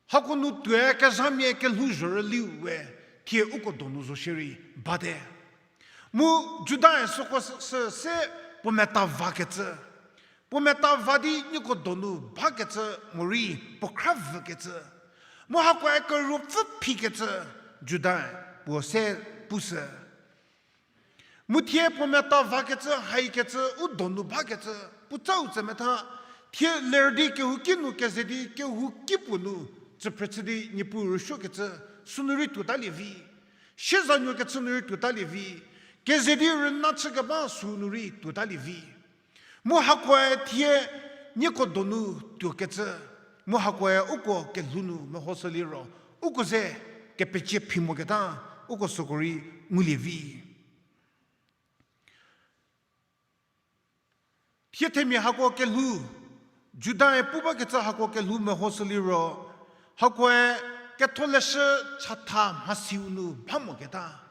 hako nu tuoe kezhamia kelhouzho rüliu we thie uko donu zo shierei bate. Mu Judae süko sü se puo meta vakecü. Puo meta va di nieko donu bakecü morei puo khra vükecü. Mu hakoe keruopfü phikecü Judae puo se pushü. Mu thie puo meta vakecü, haikecü, u donu bakecü, puotsau tsemetha, thie ler di kehouki nu keze di kehouki puo nu, tsüphrü chü di Niepuu rüsuokecü, sünu rei tuotalie vi. Siezanuo kechü nu rei tuotalie vi. Keze di rüna chükeba sünu rei tuotalie vi. Mu hakoe thie nieko donu tuokecü, mu hakoe uko kelhou nu mehoshü liro, uko ze kepecie phi moketa, uko süko rei ngulie vi. Thie themia hako kelhou, Judae pu bakecü hako kelhou mehoshü liro, hakoe ketholeshü chatha mhasiu nu ba moketa.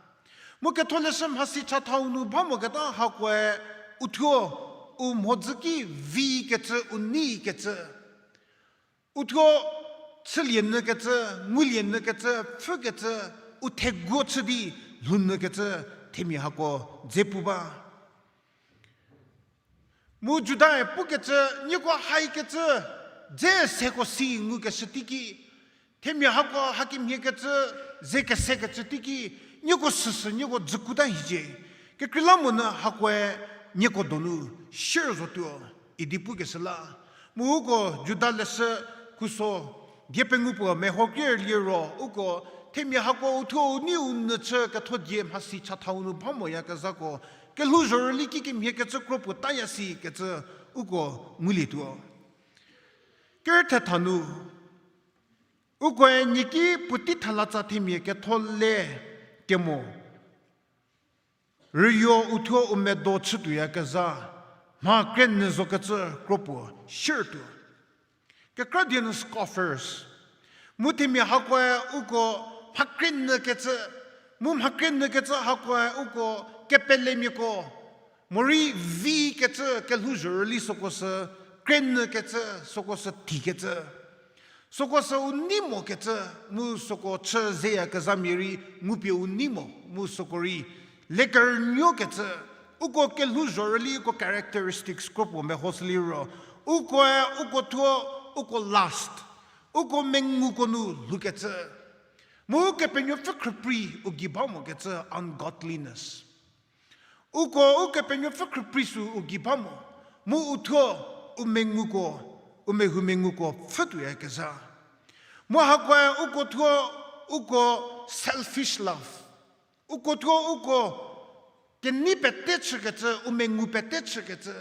Mu ketholeshü mhasi chathau nu ba moketa hakoe uthuo u mhodzü ki vikecü, u neikecü. Uthuo chülie nyükecü, ngulie nyükecü, pfhükecü, u theguo chü di lhou nyükecü, themia hako dze pu ba. Mu Judae pukecü, nieko haikecü, dze seko si ngukeshü teiki, themia hako hakemhiekecü, ze kesekecü teiki, nieko süsü nieko dzükuta hiecie. Kekreilamonyü hakoe nieko donu share zotuo, idi pukeshü la. Mu uko Juda leshü khuso die pengou puo meho krie liro, uko themia hako uthuo u nei u nyü chü ketho die mhasi chathau nu ba moyakezhako, kelhouzho rüli kikemhie kecü kro puo taya si kecü uko ngulietuo. Kerüthetha nu, ukoe nieki puotei thalatsa themia ketho le kemo rüyo uthuo u medo chütuoyakezha, mha krenyü zokecü kro puo share tuo. Kekra die nu scoffers. Mu themia hakoe uko mha krenyükecü, mu mha krenyükecü hakoe uko kepelemiako, morei vikecü kelhouzho rüli süko sü krenyükecü, süko sü tikecü. Süko sü u nei mokecü, mu süko chü zeyakezhamia rei ngupie u nei mo, mu süko rei lekerünuokecü, uko kelhouzho rüli uko characteristics kro puo mehoshü liro, ukoe uko thuo, uko lust, uko menguko nu lhoukecü. Mu Kepenuopfü khrüprei u gei ba mokecü ungodliness. Uko Ukepenuopfü khrüprei sü u gei ba mo, mu uthuo u menguko, u mehou menguko pfhütuoyakezha. Mu hakoe uko thuo, uko selfish love. Uko thuo uko kenei pete chükecü, u mengu pete chükecü,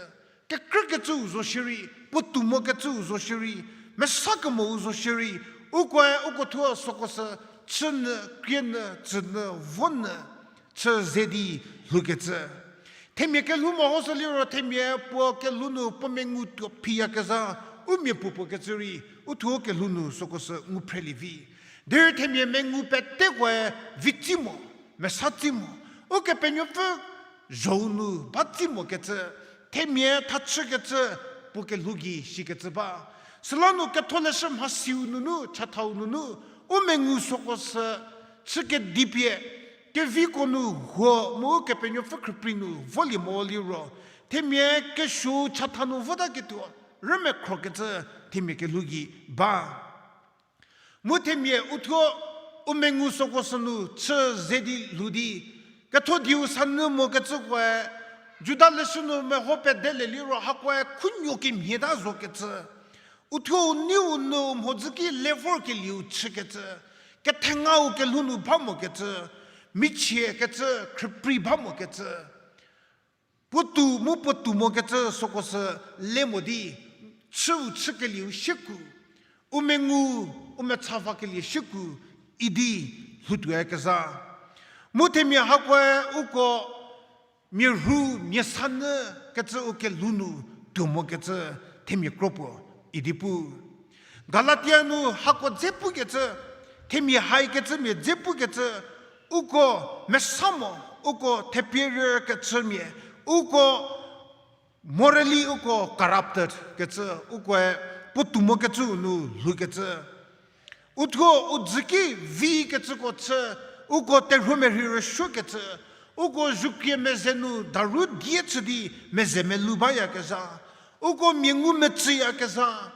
kekrükecüu zo shierei, puotou mokecüu zo shierei, mesa kemou zo shierei, ukoe uko thuo süko sü chünyü, krienyü, tsünyü, vonyü, chü ze di lhoukecü. Themia kelhou mehoshü liro themia puo kelhou nu puo mengu tuo phiyakezha, u mia puopuo kecü rei, uthuo kelhou nu süko sü ngu phrelie vi. Derei themia mengu petekoe vi tsi mo, mesa tsi mo, Ukepenuopfü zhou nu ba tsi mokecü, themia thachükecü, puo kelhou gei shikecü ba. Süla nu ketholeshü mhasiu nunu, chathau nunu, u mengu süko sü, chü kedipie, keviko nu huo mu Ukepenuopfü khrüprei nu volie mo liro, themia kesuo chatha nu votaketuo, rümekhro kecü themia kelhou gei ba. Mu themia uthuo u mengu süko sü nu chü ze di lhou di, ketho dieu sanyü mokecükoe, Juda leshü nu meho pedelie liro hakoe khunuo kemhieta zokecü. Uthuo u neiu nu mhodzü ki le vorkelieu chükecü. Kethengau kelhou nu ba mokecü. Michiekecü, khrüprei ba mokecü. Puotou mu puotou mokecü süko sü le mo di, chüu chükelie u shieku, u mengu, u mechavakelie shieku, idi lhoutuoyakezha. Mu themia hakoe uko mia rhu mia sanyü kecü u kelhou nu tuo mokecü themia kro puo idi pu. Galatia nu hako dze pukecü, themia haikecümia dze pukecü, uko mesa mo, uko thepie rükecümia, uko morally uko corrupted kecü, ukoe puotou mokecü nu lhoukecü. Uthuo u dzü ki vikecüko chü, uko terhuomerhei rüsuokecü, uko zhukrie meze nu daru die chü di meze melou bayakezha, uko mia ngumecüyakezha,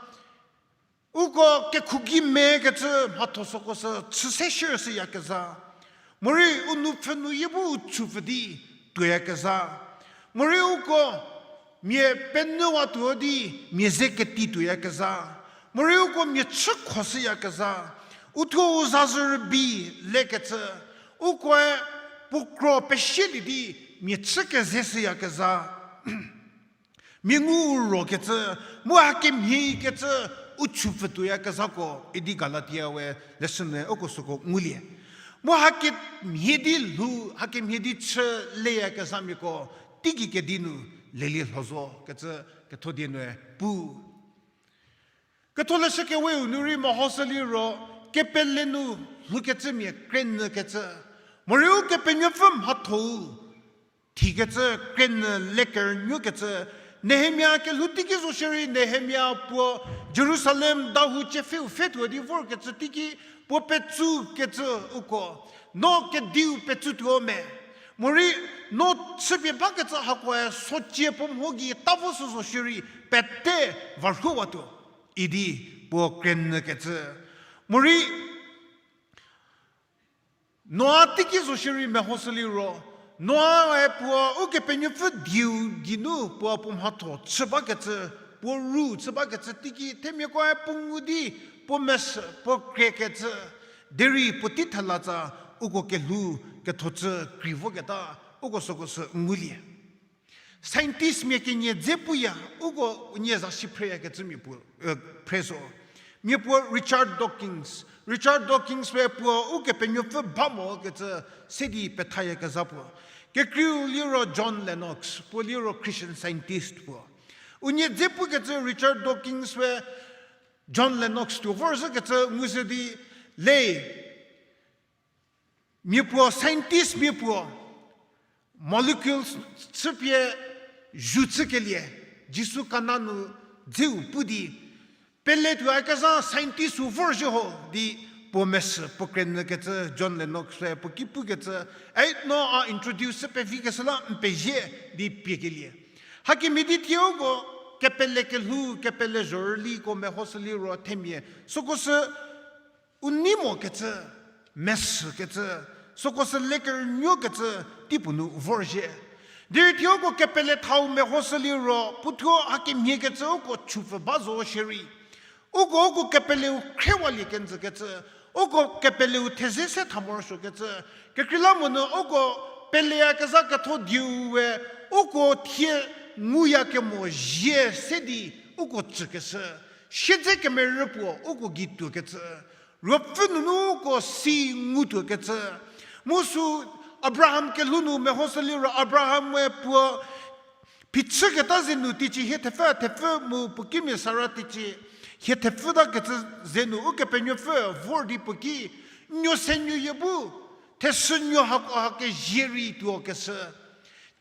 uko kekhuki mekecü mhatho süko sü chü se shiershüyakezha. Morei u nupfhü nu yie bu u chupfü di tuoyakezha. Morei uko mia penyüwatuo di mia ze keti tuoyakezha. Morei uko mia chü khoshüyakezha. Uthuo u zazü rübei lekecü. Ukoe puo kro pesielie di mia chü kezeshüyakezha. Mia ngu u rokecü, mu hakemhie kecü, u chupfü tuoyakezhako idi Galatia we leshü nu uko süko ngulie. Mu hakemhie di lhou, hakemhie di chü leyakezhamiako, teigei kedi nu lelie lho zo kecü ketho die nue pu. Ketholeshü keweu nu rei mehoshü liro, kepele nu lhoukecümia krenyükecü. Morei Ukepenuopfü mhatho-u thikecü, krenyü lekerünuokecü. Nehemia kelhou teiki zo shierei Nehemia puo Jerusalem dahou tsiepfheu pfhe tuo di vorkecü teiki puo petsukecü uko. No kediu petsutuo me. Morei no chüpie bakecü hakoe socie puo mho gei ta vo sü zo shierei pete varhuowatuo. Idi puo krenyükecü. Morei Noa teiki zo shierei mehoshü liro, Noae puo Ukepenuopfü dieu geinu puo puo mhatho chü bakecü, puo ru chü bakecü teiki themiakoe puo ngu di, puo mesü, puo kriekecü, derei puotei thelatsa uko kelhou ketho chü krei voketa, uko süko sü ngulie. Scientistmia kenie dze puya, uko unie zasi phreyakecümia puo, phre zo. Mia puo Richard Dawkins. Richard Dawkins we puo Ukepenuopfü ba mokecü se di pethayakezha puo. Kekreiu liro John Lennox, puo liro Christian Scientist puo. Unie dze pukecü Richard Dawkins we John Lennox tuo vorzhükecü ngushü di le, mia puo scientistmia puo molecules chüpie zhu chükelie, Jisu kana nu dzeu pu di, pele tuoyakezha scientist-u vorzhie ho di puo mesü puo krenyükecü John Lennox-e puo ki pukecü, ei no a introduce pevikeshü la n pezie di piekelie. Hakemhie di thie uko kepele kelhou, kepele zhorüliko mehoshü liro themia süko sü u nei mokecü, mesükecü, süko sü lekerünuokecü teipuo nu vorzhie. Derei thie uko kepele thau mehoshü liro puothuo hakemhiekecü uko chupfü ba zo shierei, uko uko kepeleu khriewalie kenjükecü, uko kepeleu theze se tha morosuokecü, kekreilamonyü uko peleyakezha ketho dieu we uko thie nguyakemo zie se di uko tsükeshü, siedze kemerü puo uko gei tuokecü, ruopfü nunu uko si ngutuokecü. Mu sü Abraham kelhou nu mehoshü liro Abraham we puo phichüketa ze nu teicie hie thepfü, thepfü mu puo kimia Sara teicie hie thepfütakecü ze nu Ukepenuopfü vor di puo ki, nuo se nuoyie bu, thesü nuo hako ha kezie rei tuokeshü.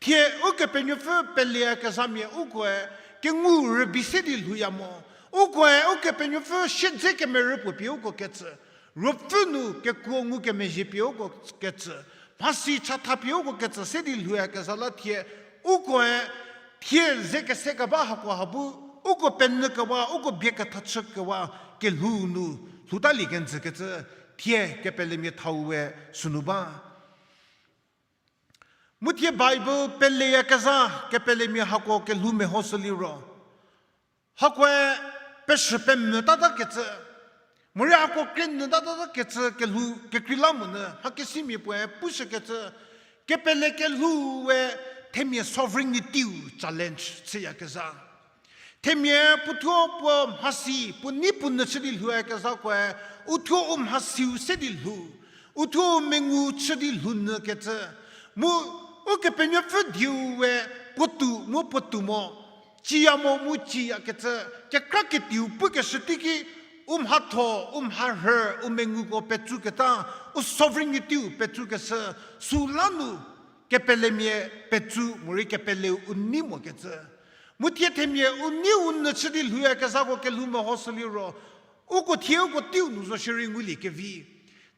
Thie Ukepenuopfü peleyakezhamia ukoe kengu rübei se di lhouya mo. Ukoe Ukepenuopfü siedze kemerü puo pie uko ketsü, ruopfü nu kekuo ngukemezhie pie uko ketsü, mhasi chatha pie uko ketsü se di lhouyakezha la thie, ukoe thie ze kese keba hakoha bu, uko penyü kewa, uko bie ketha chü kewa kelhou nu lhoutalie kenjü kecü, thie kepelemia thau we sünu ba. Mu thie Bible peleyakezha kepelemia hako kelhou meho süliro, hakoe peshü pemvü tata kecü, morei hako krie nyü tata kecü kelhou kekreilamonyü mhakesimia puoe pushükecü, kepele kelhou we themia sovereignty-u challenge chüyakezha. Themia puothuo puo mhasi puo nei puo nyü chü di lhouyakezhakoe, uthuo u mhasiu se di lhou, uthuo u mengu chü di lhou nyü kecü. Mu Ukepenuopfü dieu we puotou mu puotou mo, ciya mo mu ciyakecü, kekra kediu pukeshü teiki, u mhatho, u mharhü, u menguko petsuketa, u sovereignty-u petsukeshü, süla nu kepelemia petsu morei kepeleu u nei mokecü. Mu thie themia u nei u nyü chü di lhouyakezhako kelhou meho süliro, uko thie uko teiu nu zo shierei ngulie kevi.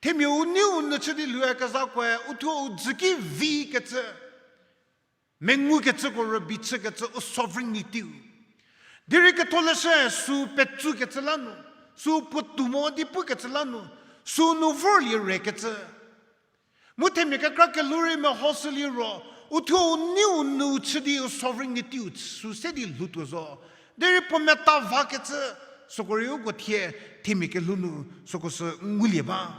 Themia u nei u nyü chü di lhouyakezhakoe uthuo u dzü ki vikecü, mengukecüko rübei chükecü u sovereignty-u. Derei Ketholeshü sü petsukecü la nu, sü puotou mo di pukecü la nu, sü nu vorlie rekecü. Mu themia kekra kelhou rei meho süliro, uthuo u nei u nyü chü di u sovereignty-u sü se di lhoutuo zo. Derei puo meta vakecü, süko rei uko thie themia kelhou nu süko sü ngulie ba.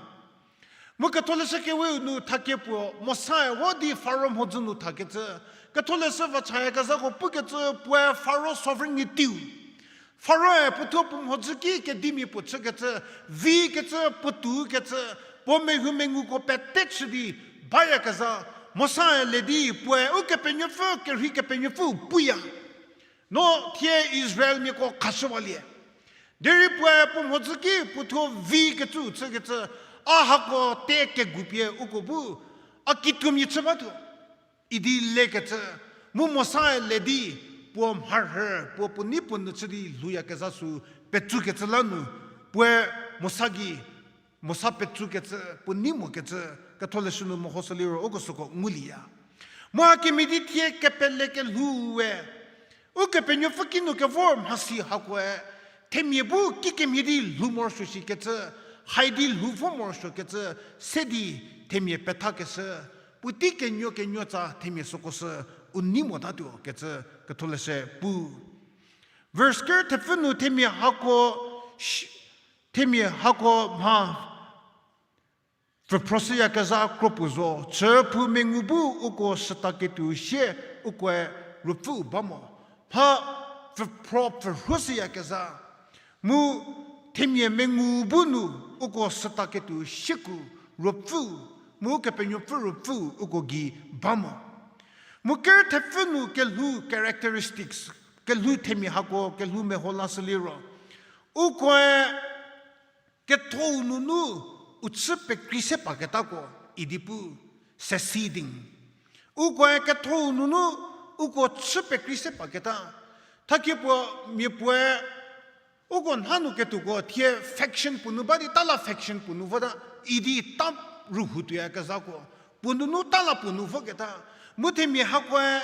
Mu Ketholeshü Keweu nu thakie puo Mosae vo di Faro mhodzü nu thakecü, Ketholeshü va chayakezhako pukecü puoe Faro sovereignty-u. Faroe puothuo puo mhodzü ki kedimia puo chükecü, vikecü, puotoukecü, puo mehoumenguko pete chü di bayakezha, Mosae le di puoe Ukepenuopfü kerhei Kepenuopfüu puya. No thie Israelmiako khashüwalie. Derei puoe puo mhodzü ki puothuo vikecüu chükecü, a hako te kegupie uko bu, a kituomia chü batuo idi lekecü, mu Mosae le di puo mharhü, puo puo nei puo nyü chü di lhouyakezha sü petsukecü la nu, puoe Mosa gei, Mosa petsukecü, puo nei mokecü, Ketholeshü nu mehoshü liro uko süko ngulieya. Mu hakemhie di thie kepele kelhou we, Ukepenuopfü kinu kevor mhasi hakoe, themia bu kikemhie di lhou morosuo shikecü, hai di lhou vo morosuokecü, se di themia pethakeshü, puotei kenuo kenuo tsa themia süko sü u nei motatuo kecü Ketholeshü pu. Verse ker thepfü nu themia hako, sh-, themia hako mha pfüphroshüyakezha kro puo zo, chüphou mengu bu uko sütaketuo sie ukoe Ruopfüu ba mo. Mha pfüphro pfürhoshüyakezha. Mu themia mengu bu nu uko sütaketuo sieku Ruopfüu, mu Kepenuopfü Ruopfüu uko gei ba mo. Mu ker thepfü nu kelhou characteristics, kelhou themia hako kelhou meho lashü liro, ukoe kethou nunu u chü pekrei se paketako idi pu, seceding. Ukoe kethou nunu uko chü pekrei se paketa. Thakie puo mia puoe uko nha nu ketuoko thie faction puo nu ba di ta la faction puo nu vota idi ta rühou tuoyakezhako. Puo nunu ta la puo nu voketa. Mu themia hakoe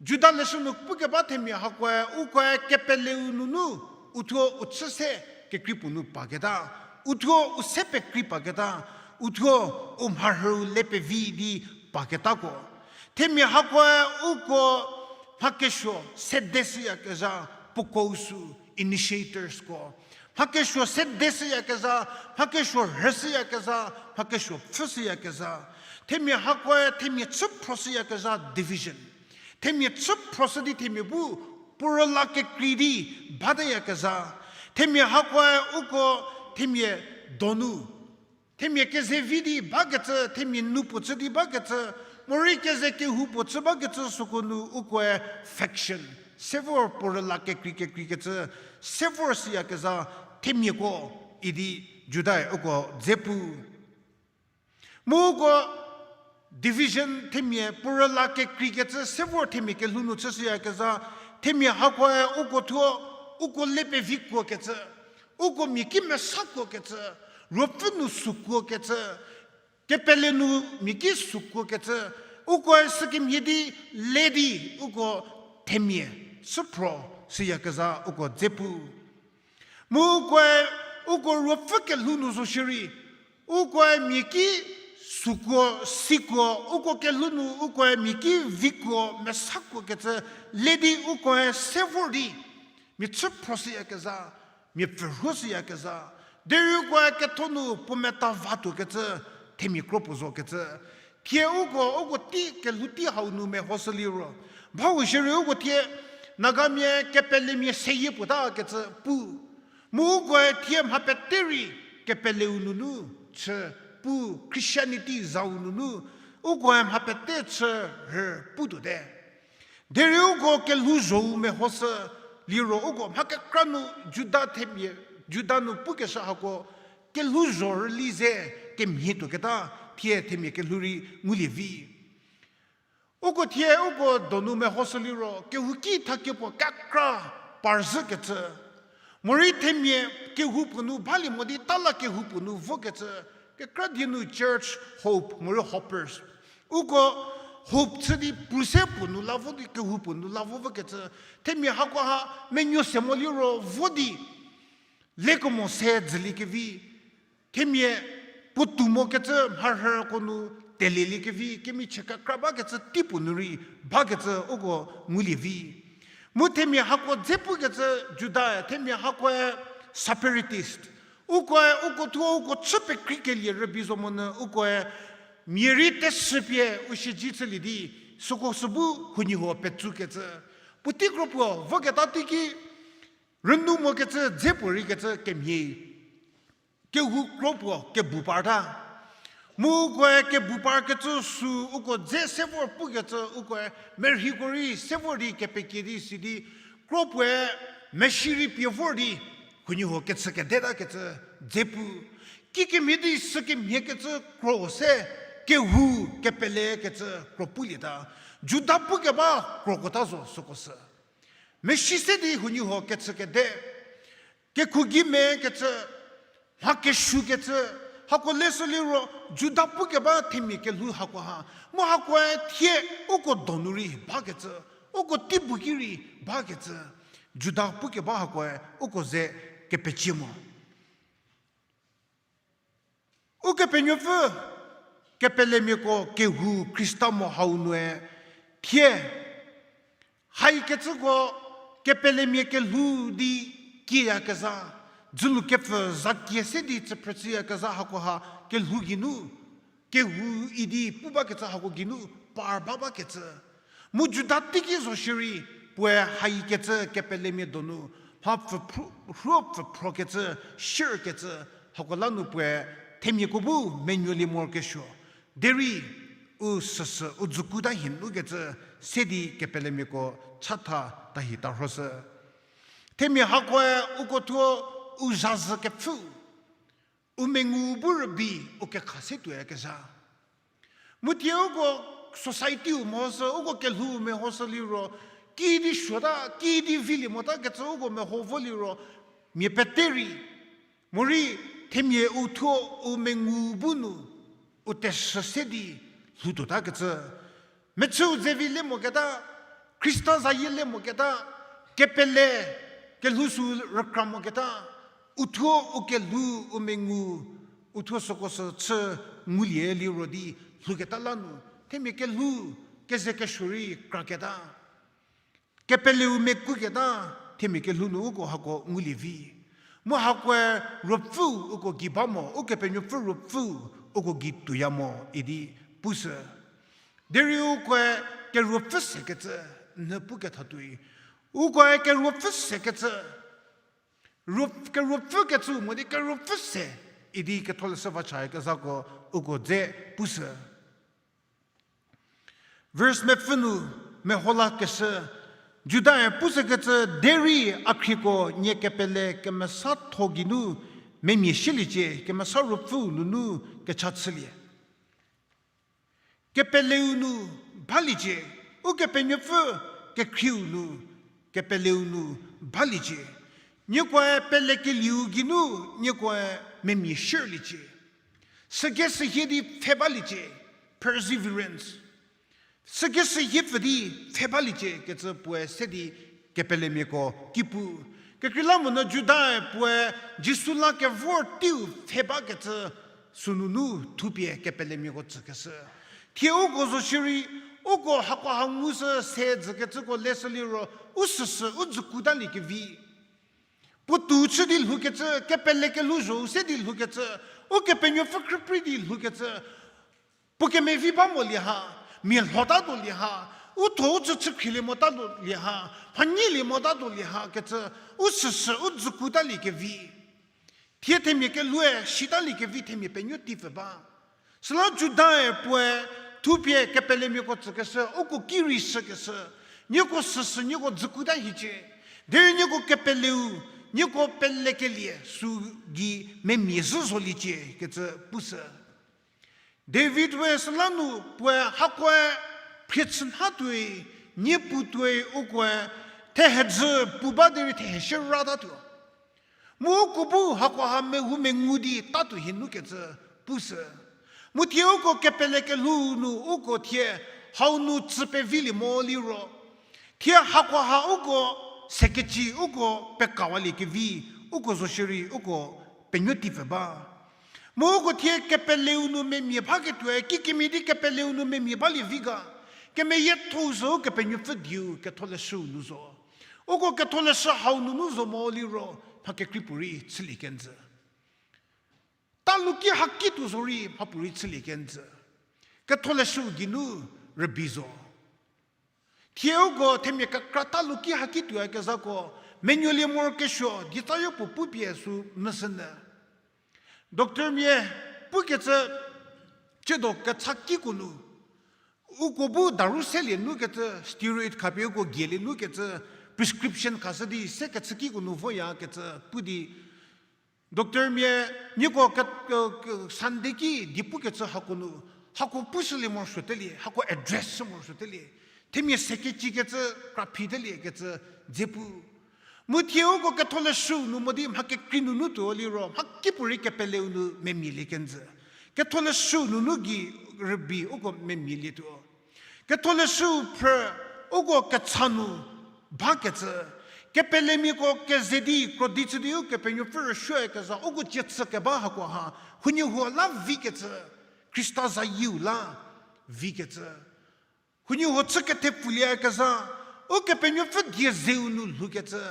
Juda leshü nu pukeba themia hakoe, ukoe kepeleu nunu, uthuo u chü se kekrei puo nu paketa, uthuo u se pekrei paketa, uthuo u mharhüu le pevi di paketako. Themia hakoe uko mhakesuo sedeshüyakezha puo kosü initiatorsko. Mhakesuo sedeshüyakezha, mhakesuo rhüshüyakezha, mhakesuo pfhüshüyakezha. Themia hakoe themia chü phroshüyakezha division. Themia chü phroshü di themia bu puo rüla kekrei di bateyakezha. Themia hakoe uko themia donu, themia kezevi di bakecü, themia nu puo chü di bakecü, morei keze kehou puo chü bakecü süko nu ukoe faction, sevor puo rüla kekrei kekreikecü, sevor shüyakezha themiako idi Judae uko dze pu. Mu uko division themia puo rüla kekreikecü sevor themia kelhou nu chüshüyakezha, Themia hakoe uko thuo, uko le pevikuokecü, uko mia ki mesakuokecü, ruopfü nu sükuokecü, kepele nu mia ki sükuokecü, ukoe sükemhie di le di uko themia süphro süyakezha uko dze pu. Mu ukoe, uko ruopfü kelhou nu zo shierei, ukoe mia ki sükuo, sikuo, uko kelhou nu ukoe mia ki vikuo, mesakuokecü, le di ukoe se vor di mia chü phro süyakezha, mia pfürhuo süyakezha, derei ukoe ketho nu puo meta vatuokecü, themia kro puo zokecü. Thie uko, uko tei kelhou tei hau nu mehoshü liro, bau shierei uko thie Nagamia kepelemia seyie puotakecü pu. Mu ukoe thie mha pete rei kepeleu nunu chü pu, Christianity zau nunu ukoe mha pete chü rü putuote. Derei uko kelhouzhou mehoshü liro uko mha kekra nu Juda themia, Juda nu pukeshü hako kelhouzho rüli ze kemhie tuoketa thie themia kelhou rei ngulie vi. Uko thie uko donu mehoshü liro kehouki thakie puo kekra parzhükecü. Morei themia kehou puo nu balie mo di tala kehou puo nu vokecü. Kekra die nu church hope morei hopers. Uko hope chü di pru se puo nu la vo di kehou puo nu la vo vokecü. Themia hakoha menuo se mo liro vo di lekemo se dzüliekevi. Themia puotou mokecü mharhüko nu teleliekevi, kemichie kekra bakecü tei puo nu rei bakecü uko ngulie vi. Mu themia hako dze pukecü Juda, themia hakoe separatist. Ukoe uko thuo uko chü pekreikelie rübei zo monyü ukoe mia rei teshü pie u siedze chülie di, süko sü bu huoniehuo petsukecü. Puotei kro puo voketa teiki rünou mokecü dze puo reikecü kemhie kehou kro puo kebu parta. Mu ukoe kebu parkecü sü uko dze se vor pukecü ukoe merheiko rei se vor di kepekie di sidi kro puoe meshi rei pie vor di huoniehuo kechü kedetakecü dze pu. Kikemhie di sükemhiekecü kro se kehou kepelekecü kro pulieta. Juda pukeba krokota zo süko sü. Meshi se di huoniehuo kechü kede, kekhogi mekecü, mha kesuokecü, hako leshü liro Juda pukeba themia kelhou hakoha. Mu hakoe thie uko donu rei bakecü, uko teibu ki rei bakecü. Juda pukeba hakoe uko ze kepecie mo. Ukepenuopfü kepelemiako kehou Khrista mo hau nue thie haikecüko kepelemia kelhou di kieyakezha, dzülu kepfü zakie se di tsüphrüchüyakezha hakoha kelhou geinu, kehou idi pu bakecü hako geinu par ba bakecü. Mu Juda teiki zo shierei puoe haikecü kepelemia donu mha pfü phru-, rhuo pfü phrokecü, shierkecü, hako la nu puoe themiako bu menuolie morokesuo. Derei u süsü u dzükhuta hie nukecü se di kepelemiako chatha tahi tarhoshü. Themia hakoe uko thuo u zhazü kepfhü, u mengu bu rübei u kekha se tuoyakezha. Mu thie uko society-u mehoshü, uko kelhou mehoshü liro, kiüdi suota, kiüdi vilie motakecü uko meho vo liro, mia pete rei, morei themia u thuo u mengu bu nu, u teshü se di lhoutuotakecü. Mechüu zevi le moketa, Khrista zayie le moketa, kepele, kelhou sü rükra moketa, u thuo u kelhou u mengu, u thuo süko sü chü ngulie liro di lhouketa la nu, themia kelhou, keze kesuo rei kraketa. Kepeleu mekuketa, themia kelhou nu uko hako ngulie vi. Mu hakoe ruopfü uko gei ba mo, Ukepenuopfü ruopfü uko gei tuoya mo idi pushü. Derei ukoe keruopfü sekecü, n pukethatuoi. Ukoe keruopfü sekecü, ruo-, keruopfü kecü mo di keruopfü se idi ketholeshü vacha kezhako uko dze pushü. Verse mepfü nu meho lakeshü, Judae pushükecü derei a khrieko nie kepele kemesatho geinu memia sieliecie, kemesa ruopfüu nunu kecha chülie. Kepeleu nu baliecie, Ukepenuopfü kekhrieu nu kepeleu nu baliecie. Niekoe pelekelieu geinu niekoe memia shierliecie. Sügei sehie di pfhe baliecie, perseverance. Sügei sehie pfü di pfhe baliecie kecü puoe se di kepelemiako ki pu. Kekreilamonyü Judae puoe Jisu la kevor teiu pfhe bakecü sünunu thupie kepelemiako tsükeshü. Thie uko zo shierei, uko hakoha ngu sü se dzükecüko leshü liro, u süsü u dzükutaliekevi. Puotou chü di lhoukecü, kepelekelhou zho-u se di lhoukecü, Ukepenuopfü khrüprei di lhoukecü, puo kemevi ba molie ha, mia lhotatuolie ha, u tho u chü chükhrilie motatuolie ha, mhanyilie motatuolie ha kecü, u süsü u dzükutaliekevi. Thie themia keloue sitaliekevi themia penuo teipfü ba. Süla Judae puoe thupie kepelemiako tsükeshü, uko ki rei shükeshü, nieko süsü nieko dzükuta hiecie. Derei nieko kepeleu, nieko pelekelie sü gei memia zhü zoliecie kecü pushü. David we süla nu puoe hakoe phrie chü nha tuoi, nie pu tuoi ukoe thehedzü pu ba derei theheshü ratatuo. Mu uko bu hakoha mehu mengu di tatuo hie nukecü pushü. Mu thie uko kepelekelhou nu uko thie hau nu tsü pevilie mo liro, thie hakoha uko sekeci uko pekawaliekevi, uko zo shierei uko penuo teipfü ba. Mu uko thie kepeleu nu memia baketuoe kikemhie di kepeleu nu memia balie vi ga, kemeyiethou zo Ukepenuopfü dieu ketholeshüu nu zo. Uko ketholeshü hau nunu zo mo liro, mha kekrei puorei chülie kenjü. Taluki haki tuo zorei mhapuorei chülie kenjü. Ketholeshüu geinu rübei zo. Thie uko themia kekra taluki haki tuoyakezhako menuolie morokesuo dietsayo puo pupie sü meshünyü. Doctormia pukecü, tsiedo kecha kiko nu uko bu daru selie nukecü, steroid khapie uko gielie nukecü, prescription khashü di sekechü kiko nu voyakecü pu di, doctormia nieko ke, ke, Sunday ki di pukecü hako nu, hako pushülie morosuotelie, hako address shü morosuotelie. Themia sekecikecü, kraphiteliekecü dze pu. Mu thie uko ketholeshüu nu mo di mha kekrei nunu tuo liro, mhakipuorei kepeleu nu memielie kenjü. Ketholeshüu nunu gei rübei uko memielietuo. Ketholeshüu phrü uko kecha nu bakecü, kepelemiako keze di krodi chü di Ukepenuopfü rüsuoyakezha uko cie chükeba hakoha, huoniehuo la vikecü, Khrista zayieu la vikecü. Huoniehuo chü kethepfuliyakezha, Ukepenuopfü die zeu nu lhoukecü.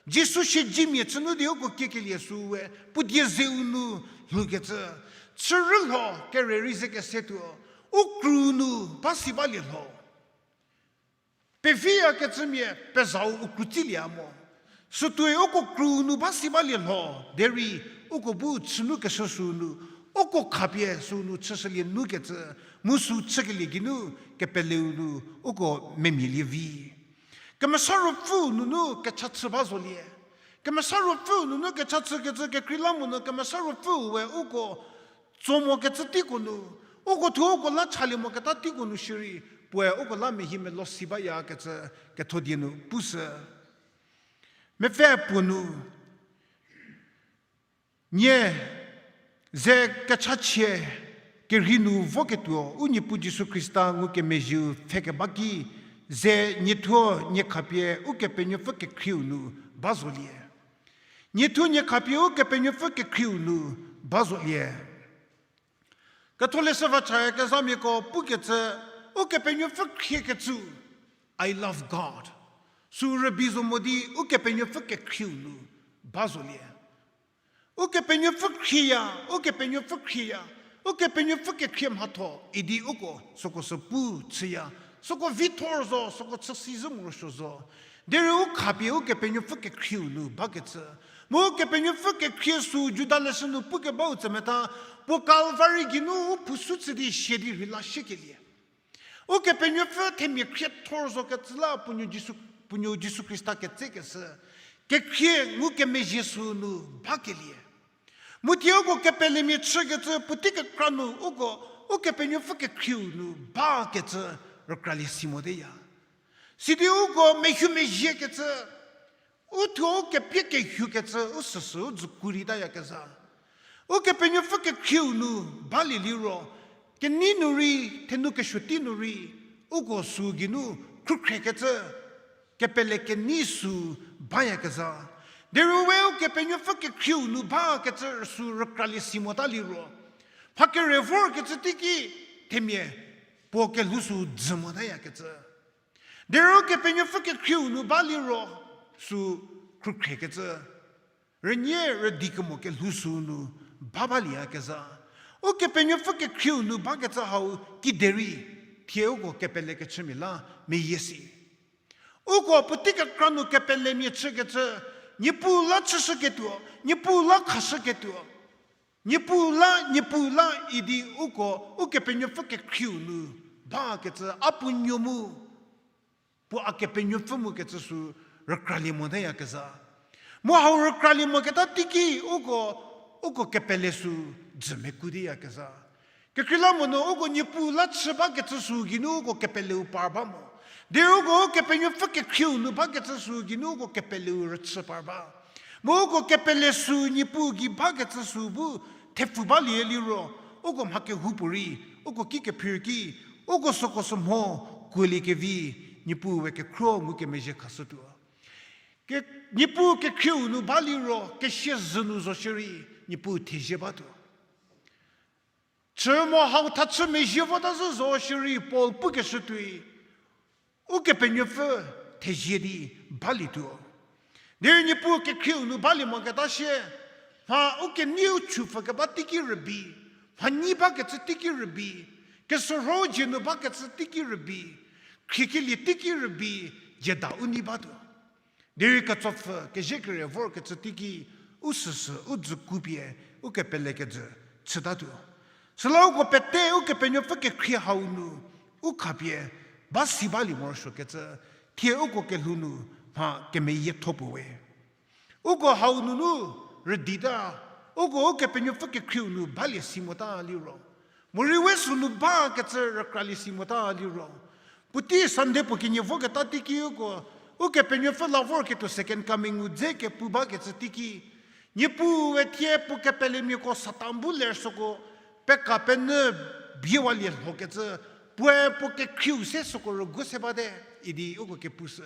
Jisu siedzemia chünu di uko kiekelie sü we, puo die zeu nu lhoukecü. Chürülho kere rei ze kese tuo, u kru nu ba si balie lho. Peviyakecümia pezhau u kru tsilie mo. Sütuoi uko kru nu ba si balie lho, derei uko bu chünukeshü sü nu, uko khapie sü nu chüshülie nukecü, mu sü chükelie geinu kepeleu nu uko memielie vi. Kemesa Ruopfüu nunu kecha chü ba zolie. Kemesa Ruopfüu nunu kecha chükecü kekreilamonyü Kemesa Ruopfüu we uko tso mokecü teiko nu, uko thuo uko la chalie moketa teiko nu shierei, puoe uko la mehie melo si bayakecü ketho die nu pushü. Mepfü puo nu, nie ze kechachie kerhei nu voketuo u Niepuu Jisu Khrista ngukemezhieu pfhekeba ki, ze nie thuo nie khapie Ukepenuopfü kekhrieu nu ba zolie. Nie thuo nie khapie Ukepenuopfü kekhrieu nu ba zolie. Ketholeshü va chayakezhamiako pukecü, Ukepenuopfü khriekecü, I love God. Sü rübei zo mo di Ukepenuopfü kekhrieu nu ba zolie. Ukepenuopfü khrieya, Ukepenuopfü khrieya, Ukepenuopfü kekhrie mhatho idi uko süko sü pu chüya, süko vithor zo, süko chüsi zhü morosuo zo. Derei u khapie Ukepenuopfü kekhrieu nu bakecü. Mu Ukepenuopfü kekhrie sü Juda leshü nu pukebau tsemetha, puo Kalvari geinu u phusu chü di sia di rheila shiekelie. Ukepenuopfü themia khriethor zokecü la puo nuo Jisu, puo nuo Jisu Khrista ketsekeshü, kekhrie ngukemezhie sü nu bakelie. Mu thie uko kepelemia chükecü puotei kekra nu uko Ukepenuopfü kekhrieu nu bakecü rükralie si moteya. Sidi uko mehu mezhiekecü, u thuo u kepie kehoukecü, u süsü u dzüku rei tayakezha. Ukepenuopfü kekhrieu nu balie liro, kenei nu rei, thenu kesuo tei nu rei, uko sü geinu khrükhrekecü, kepele kenei sü bayakezha. Derei we Ukepenuopfü kekhrieu nu bakecü sü rükralie si mota liro, mha kere vorkecü teiki themia puo kelhou sü dzü motayakecü. Derei Ukepenuopfü kekhrieu nu ba liro, sü khrükhrekecü, rünie rüdi kemo kelhou sü nu ba balieyakezha. Ukepenuopfü kekhrieu nu bakecü hau kiderei, thie uko kepele kechümia la meyie si. Uko puotei kekra nu kepelemia chükecü, Niepuu la chüshüketuo, Niepuu la khashüketuo, Niepuu la, Niepuu la idi uko Ukepenuopfü kekhrieu nu bakecü a puo nuo mu, puo a kepenuopfü mu kecü sü rükralie moteyakezha. Mu hau rükralie moketa teiki uko, uko kepele sü dzü meku diyakezha. Kekreilamonyü uko Niepuu la chü bakecü sü geinu uko kepeleu par ba mo. Derei uko Ukepenuopfü kekhrieu nu bakecü sü geinu uko kepeleu rüchü par ba. Mu uko kepele sü Niepuu gei bakecü sü bu thepfu balie liro, uko mha kehoupuorei, uko ki kephir ki, uko süko sü mho kuoliekevi, Niepuu we kekhro ngukemezhie khashütuo. Ke, Niepuu kekhrieu nu ba liro, kesia zhü nu zo shierei, Niepuu thezie batuo. Chü mo hau thachü mezhie vota zhü zo shierei Paul pukeshü tuoi, Ukepenuopfü thezie di balietuo. Derei Niepuu kekhrieu nu balie moketa sie, mha u kenei u chupfü keba teiki rübei, mha nyi bakecü teiki rübei, kesorho dzie nu bakecü teiki rübei, khriekelie teiki rübei, zieda u nei batuo. Derei ketsopfü kezhie kere vorkecü teiki, u süsü u dzüku pie, u kepele kejü chütatuo. Süla uko pete Ukepenuopfü kekhrie hau nu, u khapie, ba si balie morosuokecü, thie uko kelhou nu, mha kemeyietho puo we. Uko hau nunu rüdita, uko Ukepenuopfü kekhrieu nu balie si mota liro, morei we sünu bakecü rükralie si mota liro, puotei Sunday puo kenie voketa teiki uko, Ukepenuopfü la vorketuo second coming u dze kepu bakecü teiki, Niepuue thie puo kepelemiako Satan bu ler süko, peka penyü biewalie lhokecü, puoe puo kekhrieu se süko rüguo se bate, idi uko kepushü.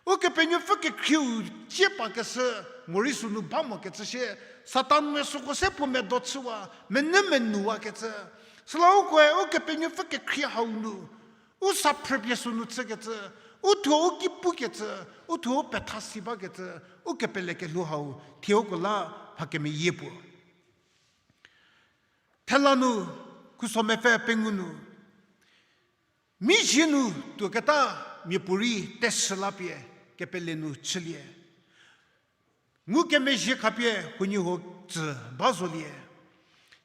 Ukepenuopfü kekhrieu cie pakeshü, morei sünu ba mokecü sie, Satan-e süko se puo medo chüwa, menyü menuwakecü. Süla ukoe Ukepenuopfü kekhrie hau nu, u sa phrüpie sünu chükecü, u thuo u ki pukecü, u thuo u petha si bakecü, u kepele kelhou hau, thie uko la mha kemeyie puo. Thela nu, khuso mepfü pengou nu, mizie nu tuoketa miapuorei teshü lapie kepele nu chülie. Ngukemezhie khapie huoniehuo tsü ba zolie.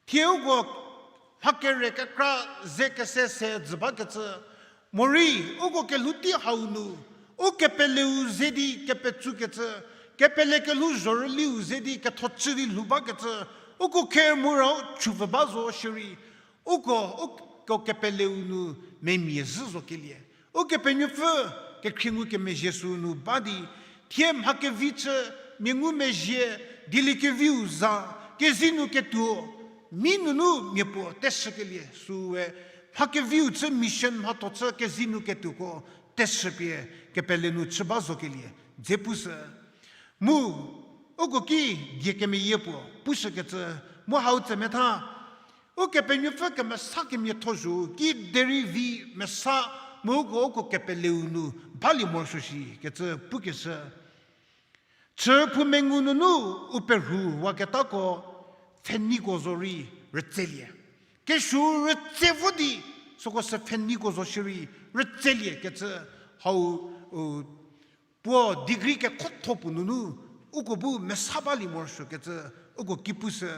Thie uko mha kere kekra ze kese se dzü bakecü, morei uko kelhou tei hau nu, u kepeleu ze di kepetsukecü, kepele kelhou zhorüliu ze di ketho chü di lhou bakecü, uko khe mura u chupfü ba zo shierei, uko, uko kepeleu nu memia zhü zokelie. Ukepenuopfü kekhrie ngukemezhie sü nu ba di, thie mha kevi chü, mia ngumezhie, dieliekeviu za, kezei nu ketuo, mi nunu mia puo teshükelie süe, mha keviu chü mission mhatho chü kezei nu ketuoko teshüpie kepele nu chü ba zokelie, dze pushü. Mu, uko ki die kemeyie puo pushükecü, mu hau tsemetha, Ukepenuopfü kemesa kemiatho zho ki derei vi mesa mu uko uko kepeleu nu balie morosuo shikecü pukeshü. Chüphou mengu nunu u perhuwaketako pfheniko zorei rütselie. Kesuo rütse vo di süko sü pfheniko zo shierei rütseliekecü hau, u, puo degree kekhotho puo nunu, uko bu mesa balie morosuokecü, uko ki pushü.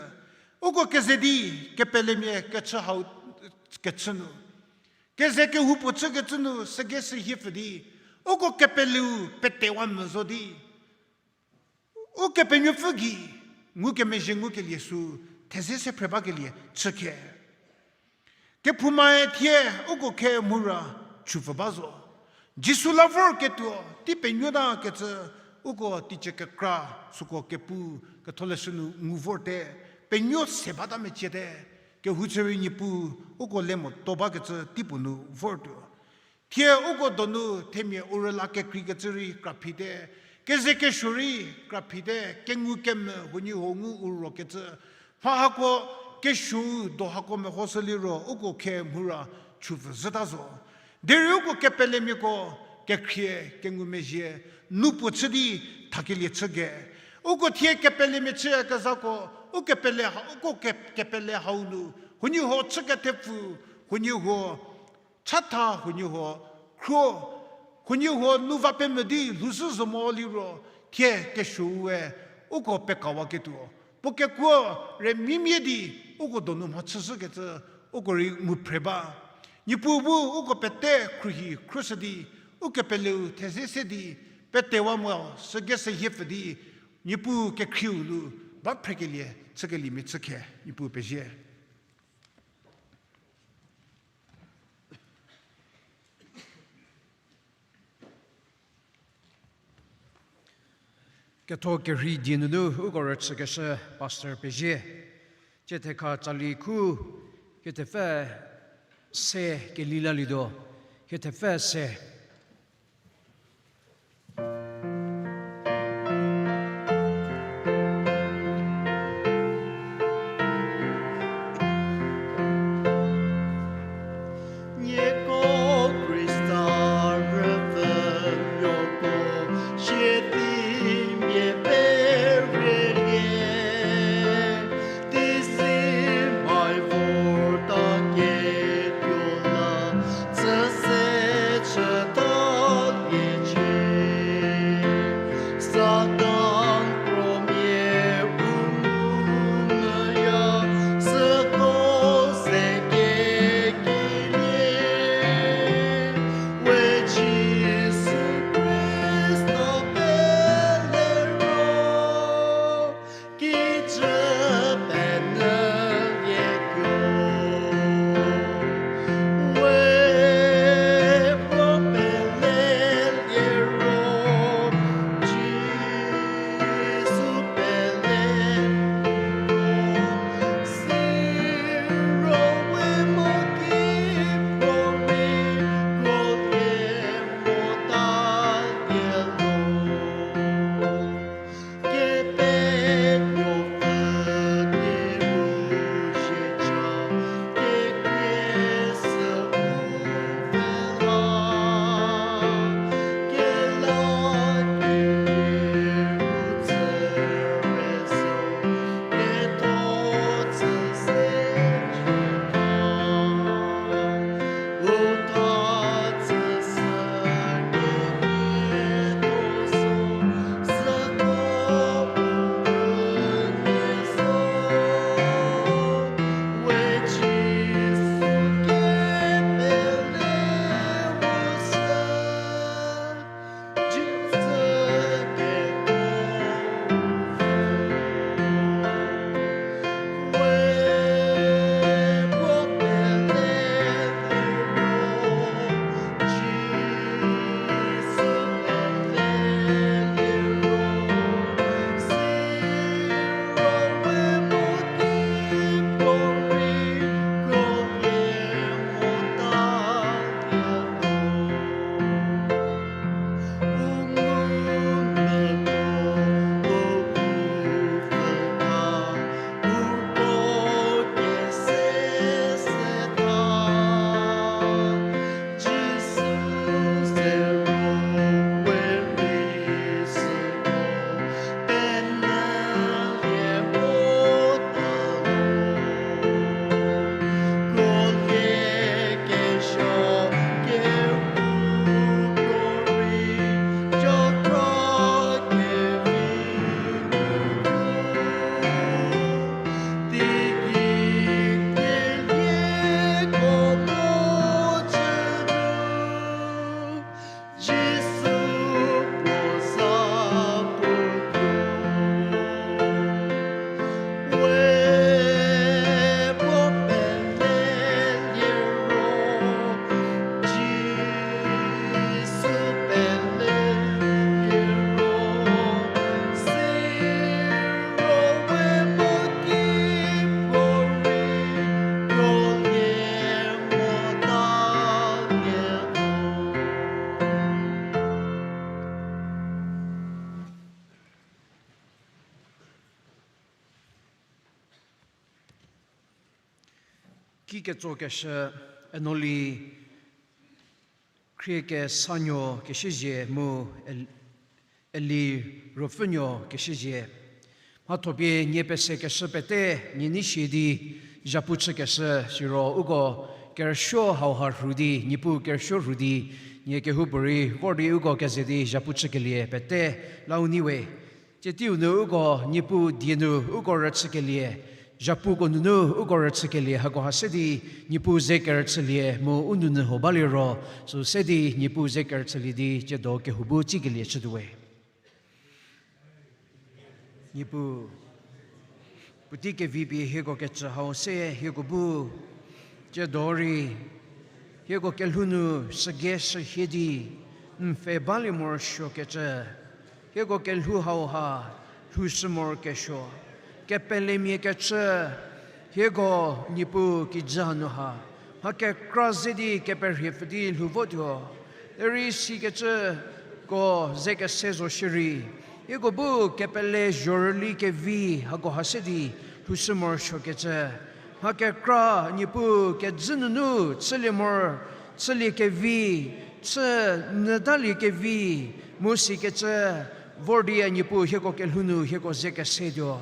Uko keze di kepelemia kechü hau, kechü nu, keze kehoupuo chükecü nu sügei sü hiepfü di, uko kepeleu petewa mvü zo di, Ukepenuopfü gei ngukemezhie ngukelie sü theze se phre bakelie chükhe. Kephoumae thie uko khe mura chupfü ba zo. Jisu la vorketuo tei penuotakecü, uko teicie kekra, süko kepu, ketholeshü nu ngu vorte, penuo se bata meciete, kehou chü rei Niepuu, uko le motuo bakecü teipuo nu vortuo. Thie uko donu themia u rüla kekreikecü rei kraphite, keze kesuo rei kraphite, kengu kemvü huoniehuo ngu u rokecü, mha hako kesuou do hako mehoshü liro uko khe mhura chüpfü zhüta zo. Derei uko kepelemiako kekhrie kengumezhie, nu puo chü di thakelie chü ge. Uko thie kepelemia chüyakezhako, u kepele ha-, uko ke-, kepele hau nu, huoniehuo chü kethepfu, huoniehuo chatha, huoniehuo khro, huoniehuo nu va pemvü di lhouzhü zo mo liro, thie kesuoue uko pekawaketuo, puo kekuo rei mimie di uko donu mhachüzhükecü uko rei ngu phre ba. Niepuu bu uko pete khruohi khruoshü di, ukepeleu theze se di, petewa mo sügese hiepfü di, Niepuu kekhrieu nu ba phrekelie chükeliemia chükhe, Niepuu pezie. Ketho kerhei die nunu uko rüchükeshü Pastor pezie. Cie thekha tsali khu, hie thepfü se kelilalietuo, hie thepfü se. Nieko Khrista rüpfhünuoko, sie di mia perelie, teizi mai vorta ketuo la, tsüse chü Ki ketsokeshü, Enoli Khriekesanuo Kesiezie mu El-, Eli Ruopfünuo Kesiezie. Mhathopie nie pesekeshü pete, nie nei sie di zhapu chükeshü, siro uko kerüsuo hauha rhu di, Niepuu kerüsuo rhu di, nie kehoupuorei vor di uko keze di zhapu chükelie pete la u nyi we. Tsie teiu nu uko Niepuu die nu uko rüchükelie, zhapuko nunu uko rüchükelie hakoha se di Niepuu ze kerüchülie mu u nounyü huo baliro, sü se di Niepuu ze kerüchülie di tsiedo kehou bu tsikelie chütuo we. Niepuu, puotei kevi pie hieko kecü hau se hieko bu tsiedo rei, hieko kelhou nu sügei sühie di n pfhe balie morosuokecü, hieko kelhou hauha lhoushü morokesuo, kepelemia kecü, hieko Niepuu kijü hanu ha mha kekra ze di keperhie pfü di lhou votuo. Derei sikecüko ze kese zo shierei, hieko bu kepele zhorüli kevi hakoha se di lhoushü morosuokecü, mha kekra Niepuu kejü nunu chülie mor, chülie kevi, chü nyütalie kevi, mu sikecü vor di a Niepuu hieko kelhou nu hieko ze kesetuo.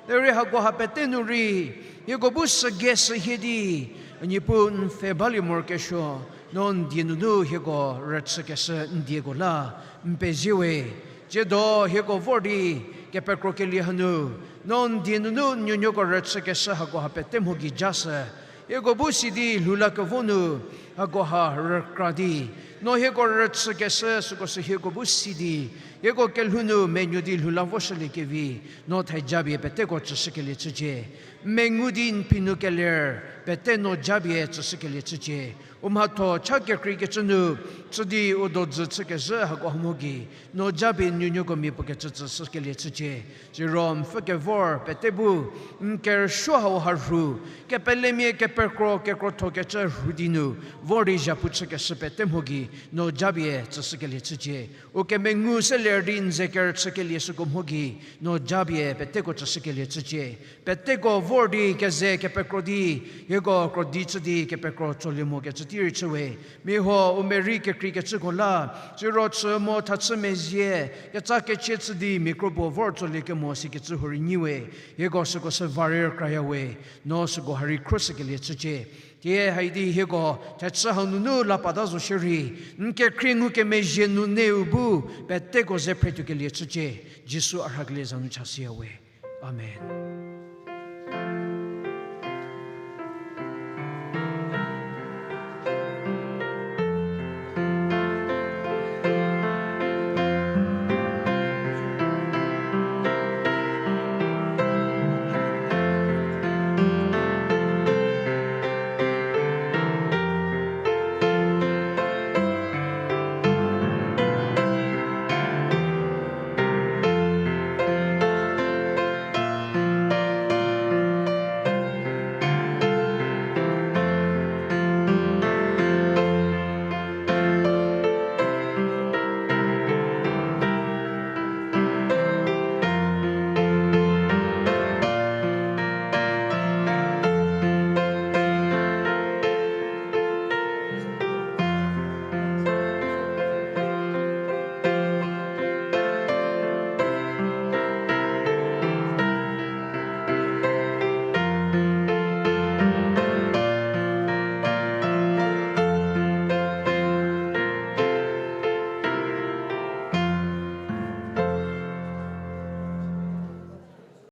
Derei hakoha pete nu rei, hieko bu sügei sühie di, a Niepuu n pfhe balie morokesuo, no n die nunu hieko rüchükeshü n dieko la n pezie we. Tsiedo hieko vor di kepekrokelie hanu, no n die nunu n nuonuoko rüchükeshü hakoha pete mho gei jashü. Hieko bu si di lhou la kevo nu hakoha rükra di, no hieko rüchükeshü süko sü hieko bu si di, hieko kelhou nu menuo di lhou la voshülie kevi, no thejapie peteko tsüshükelie chücie. Mengu di n phi nu keler pete no japie tsüshükelie chücie. U mhatho cha kekreikecü nu chü di u dodzü chükezhü hakoha mho gei, no japie n nuonuoko mia puo kecü tsüshükelie chücie. Siro n pfü kevor pete bu n kerüsuo hauha rhu, kepelemia kepekro kekrothokecü rhu di nu vor di zhapu chükeshü pete mho gei, no japie tsüshükelie chücie. U kemengu se ler di n ze kerüchükelie süko mho gei, no japie peteko tsüshükelie chücie. Peteko vor di keze kepekro di, hieko krodi chü di kepekro tsolie mokecü tei rei chü we. Mia huo u merei kekreikecüko la, siro chü mo thachü mezie, ketsa kechie chü di mia kropuo vor tsolie kemo sikecü huorei nyi we. Hieko süko sü va rei rükraya we, no süko ha rei khroshükelie chücie. Thie haidi hieko thechü hanunu la pata zo shierei, n kekhrie ngukemezhie nunu bu peteko ze phretuokelie chücie. Jisu a rhakelie za nu chashüya we. Amen.